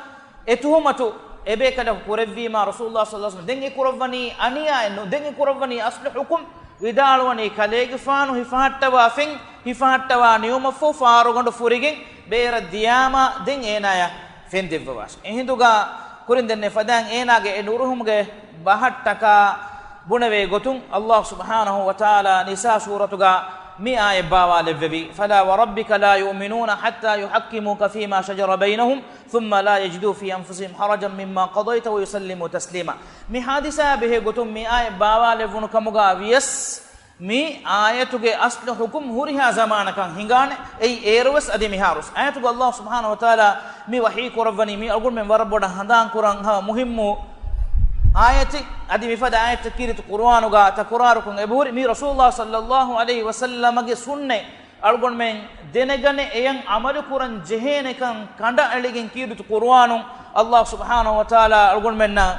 އެ ތުހުމަތު އެބޭކަލަކު ކުރެއްވީމާ، ރަސޫލުﷲ ޞައްލަﷲު ޢަލައިހި ވަސައްލަމް ދެން އެ ކުރައްވަނީ އަނިޔާއެއްނު، ދެން އެ ކުރައްވަނީ އަސްލު ޙުކުމް ވިދާޅުވަނީ ކަލޭގެފާނު ހިފަހައްޓަވާ ފެން، ހިފަހައްޓަވާ ނިޢުމަތްފުޅު ފާރުގަނޑު ފުރިގެން ބޭރަށް ދިޔާމަ ދެން އޭނާޔަށް ފެން ދެއްވަވާށި. އެހިނދުގަ ކުރިން ދެންނެވި ފަދައިން އޭނާގެ އެ ނުރުހުމުގެ ބަހަށްޓަކާ ބުނެވޭ ގޮތުން ﷲ ސުބްޙާނަހޫ ވަތަޢާލާ ނިސާ ސޫރަތުގަ މި އާޔަތް ބާވާލެއްވެވި، فَلَا وَرَبِّكَ لَا يُؤْمِنُونَ حَتَّىٰ يُحَكِّمُوكَ فِيمَا شَجَرَ بَيْنَهُمْ ثُمَّ لَا يَجِدُوا فِي أَنفُسِهِمْ حَرَجًا مِّمَّا قَضَيْتَ وَيُسَلِّمُوا تَسْلِيمًا. މި ޙާދިސާއާ ބެހޭ ގޮތުން މި އާޔަތް ބާވާލެއްވުނު ކަމުގަ ވިޔަސް، މި އާޔަތުގެ އަސްލު ޙުކުމް ހުރިހާ ޒަމާނަކަށް ހިނގާނެ. އެއީ އޭރުވެސް އަދި މިހާރުވެސް. އާޔަތުގަ ﷲ ސުބްޙާނަހޫ ވަތަޢާލާ މި ވަޙީ ކުރައްވަނީ މި އަޅުގަނޑުމެން ވަރަށް ބޮޑަށް ހަނދާން ކުރަން ހަމަ މުހިއްމު އާޔަތެއް. އަދި މިފަދަ އާޔަތެއް ކީރިތި ޤުރުއާނުގަ ތަކުރާރުކޮށް އެބަހުރި. މީ ރަސޫލުﷲ ޞައްލައްލާހު ޢަލައިހި ވަސައްލަމަގެ ސުންނަތް. އަޅުގަނޑުމެން ދެނެގަނެ އެޔަށް ޢަމަލު ކުރަން ޖެހޭނެކަން ކަނޑައެޅިގެން ކީރިތި ޤުރުއާނުން ﷲ ސުބްޙާނަހޫ ވަތަޢާލާ އަޅުގަނޑުމެންނަށް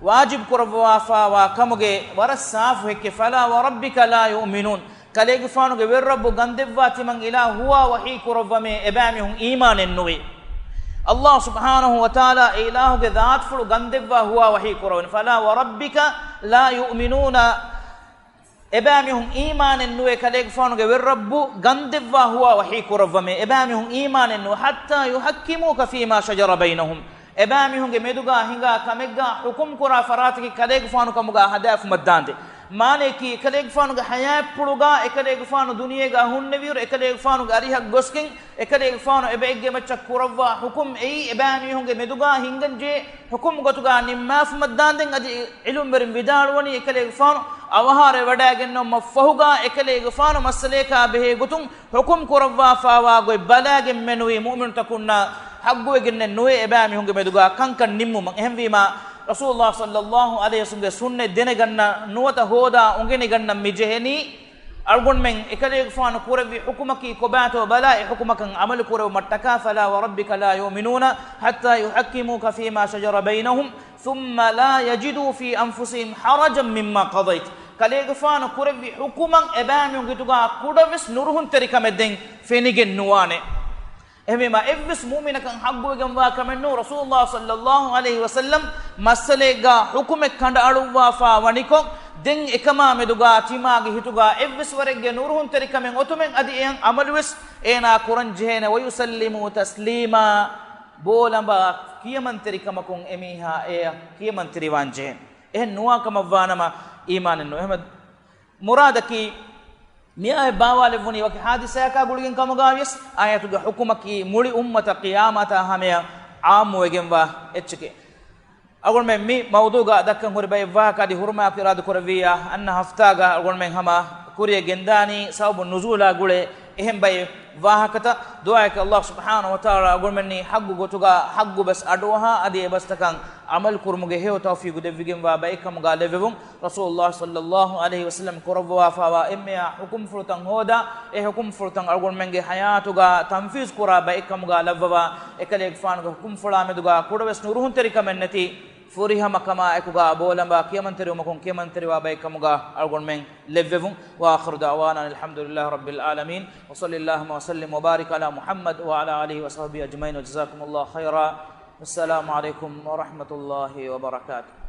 ވާޖިބު ކުރައްވާފައިވާ ކަމުގެ ވަރަށް ސާފު ހެއްކެއް، فَلَا وَرَبِّكَ لَا يُؤْمِنُونَ. ކަލޭގެފާނުގެ ވެރިރައްބު ގަންދެއްވާ ތިމަން އިލާހު ހުވާ ވަޙީ ކުރައްވަމޭ އެބައިމީހުން އީމާނެއް ނުވޭ. ﷲ ސުބްޙާނަހޫ ވަތަޢާލާ އެ އިލާހުގެ ޛާތުފުޅު ގަންދެއްވާ ހުވާ ވަޙީ ކުރައްވަނީ، فَلَا وَرَبِّكَ لَا يُؤْمِنُونَ. އެބައިމީހުން އީމާނެއް ނުވޭ ކަލޭގެފާނުގެ ވެރިރައްބު ގަންދެއްވާ ހުވާ ވަޙީ ކުރައްވަމޭ. އެބައިމީހުން އީމާނެއް ނުވޭ. حَتَّىٰ يُحَكِّمُوكَ فِيمَا شَجَرَ بَيْنَهُمْ. އެބައިމީހުންގެ މެދުގަ ހިނގާ ކަމެއްގަ ޙުކުމް ކުރާ ފަރާތަކީ ކަލޭގެފާނު ކަމުގަ ހަދާފުމަށްދާންދެން. މާނަޔަކީ، އެކަލޭގެފާނުގެ ޙަޔާތްޕުޅުގަ އެކަލޭގެފާނު ދުނިޔޭގަ ހުންނެވިއިރު އެކަލޭގެފާނުގެ އަރިހަށް ގޮސްގެން އެކަލޭގެފާނު އެބައެއްގެ މައްޗަށް ކުރައްވާ ޙުކުމް އެއީ އެބައިމީހުންގެ މެދުގަ ހިނގަންޖެހޭ ޙުކުމް ގޮތުގަ ނިންމާފުމަށްދާންދެން. އަދި ޢިލްމުވެރިން ވިދާޅުވަނީ އެކަލޭގެފާނު އަވަހާރަވެވަޑައިގެންނެވުމަށްފަހުގަ އެކަލޭގެފާނު މައްސަލަޔަކާ ބެހޭ ގޮތުން ޙުކުމް ކުރައްވާފައިވާ ގޮތް ބަލައިގެން މެނުވީ މުއުމިނުތަކުންނަށް ޙައްޤުވެގެންނެއް ނުވޭ އެބައިމީހުންގެ މެދުގަ ކަންކަން ނިންމުމަށް. އެހެންވީމަ، ރަސޫލުﷲ ޞައްލައްލާހު ޢަލައިހި ވަސައްލަމްގެ ސުންނަތް ދެނެގަންނަ ނުވަތަ ހޯދާ އުނގެނިގަންނަން މި ޖެހެނީ، އަޅުގަނޑުމެން އެކަލޭގެފާނު ކުރެއްވި ޙުކުމަކީ ކޮބާތޯ ބަލާ އެ ޙުކުމަކަށް ޢަމަލު ކުރެވުމަށްޓަކާ، فَلَا وَرَبِّكَ لَا يُؤْمِنُونَ حَتَّىٰ يُحَكِّمُوكَ فِيمَا شَجَرَ بَيْنَهُمْ ثُمَّ لَا يَجِدُوا فِي أَنفُسِهِمْ حَرَجًا مِّمَّا قَضَيْتَ. ކަލޭގެފާނު ކުރެއްވި ޙުކުމަށް އެބައިމީހުން ހިތުގަ ކުޑަވެސް ނުރުހުންތެރިކަމެއް ދެން ފެނިގެން ނުވާނެ. އެހެންވީމަ، އެއްވެސް މުއުމިނަކަށް ޙައްޤުވެގެންވާ ކަމެއް ނޫން. ރަސޫލުﷲ ޞައްލައްލާހު ޢަލައިހި ވަސައްލަމް މައްސަލައެއްގަ ޙުކުމެއް ކަނޑައަޅުއްވާފަ ވަނިކޮށް، ދެން އެކަމާ މެދުގަ ތިމާގެ ހިތުގަ އެއްވެސް ވަރެއްގެ ނުރުހުންތެރިކަމެއް އޮތުމެއް އަދި އެއަށް ޢަމަލުވެސް އޭނާ ކުރަން ޖެހޭނެ. وَيُسَلِّمُوا تَسْلِيمًا. ބޯލަނބާ ކިޔަމަންތެރިކަމަކުން އެމީހާ އެއަށް ކިޔަމަންތެރިވާން ޖެހޭނެ. އެހެން ނުވާ ކަމަށްވާނަމަ އީމާނެއް ނުވޭ. އެހެން މުރާދަކީ، މިއާއެއް ބާވާލެއްވުނީ ވަކި ޙާދިސާއަކާ ގުޅިގެން ކަމުގަ ވިޔަސް، އާޔަތުގެ ޙުކުމަކީ މުޅި އުއްމަތަށް ޤިޔާމަތާ ހަމަޔަށް ޢާއްމުވެގެންވާ އެއްޗެކޭ. އަޅުގަނޑުމެން މި މައުޟޫޢުގަ ދައްކަން ހުރި ބައެއް ވާހަކަ އަދި ހުރުމާއެކު އިރާދަ ކުރެއްވިއްޔާ، އަންނަ ހަފްތާގަ އަޅުގަނޑުމެން ހަމަ ކުރިއަށް ގެންދާނީ ސަބަބު ނުޒޫލާ ގުޅޭ އެހެން ބައެއް ވާހަކަތައް. ދުޢާއަކީ ﷲ ސުބްޙާނަހޫ ވަތަޢާލާ އަޅުގަނޑުމެންނީ ޙައްޤު ގޮތުގަ ޙައްޤު ބަސް އަޑުއަހާ އަދި އެ ބަސްތަކަށް ޢަމަލު ކުރުމުގެ ހެޔޮ ތައުފީޤު ދެއްވިގެންވާ ބައެއް ކަމުގަ ލެއްވެވުން. ރަސޫލުﷲ ޞައްލައްލާހު ޢަލައިހި ވަސައްލަމް ކުރައްވާފައިވާ އެންމެހާ ޙުކުމްފުޅުތައް ހޯދާ، އެ ޙުކުމްފުޅުތައް އަޅުގަނޑުމެންގެ ޙަޔާތުގަ ތަންފީޒު ކުރާ ބައެއް ކަމުގަ ލައްވަވާ، އެކަލޭގެފާނުގެ ޙުކުމްފުޅާ މެދުގަ ކުޑަވެސް ނުރުހުންތެރިކަމެއް ނެތި، ފުރިހަމަ ކަމާއެކުގަ ބޯލަނބާ ކިޔަމަންތެރިވުމަކުން ކިޔަމަންތެރިވާ ބައެއް ކަމުގަ އަޅުގަނޑުމެން ލެއްވެވުން. وآخر دعوانا أن الحمد لله رب العالمين، وصل اللهم وسلم وبارك على محمد وعلى آله وصحبه أجمعين، وجزاكم الله خيرا. السلام عليكم ورحمة الله وبركاته.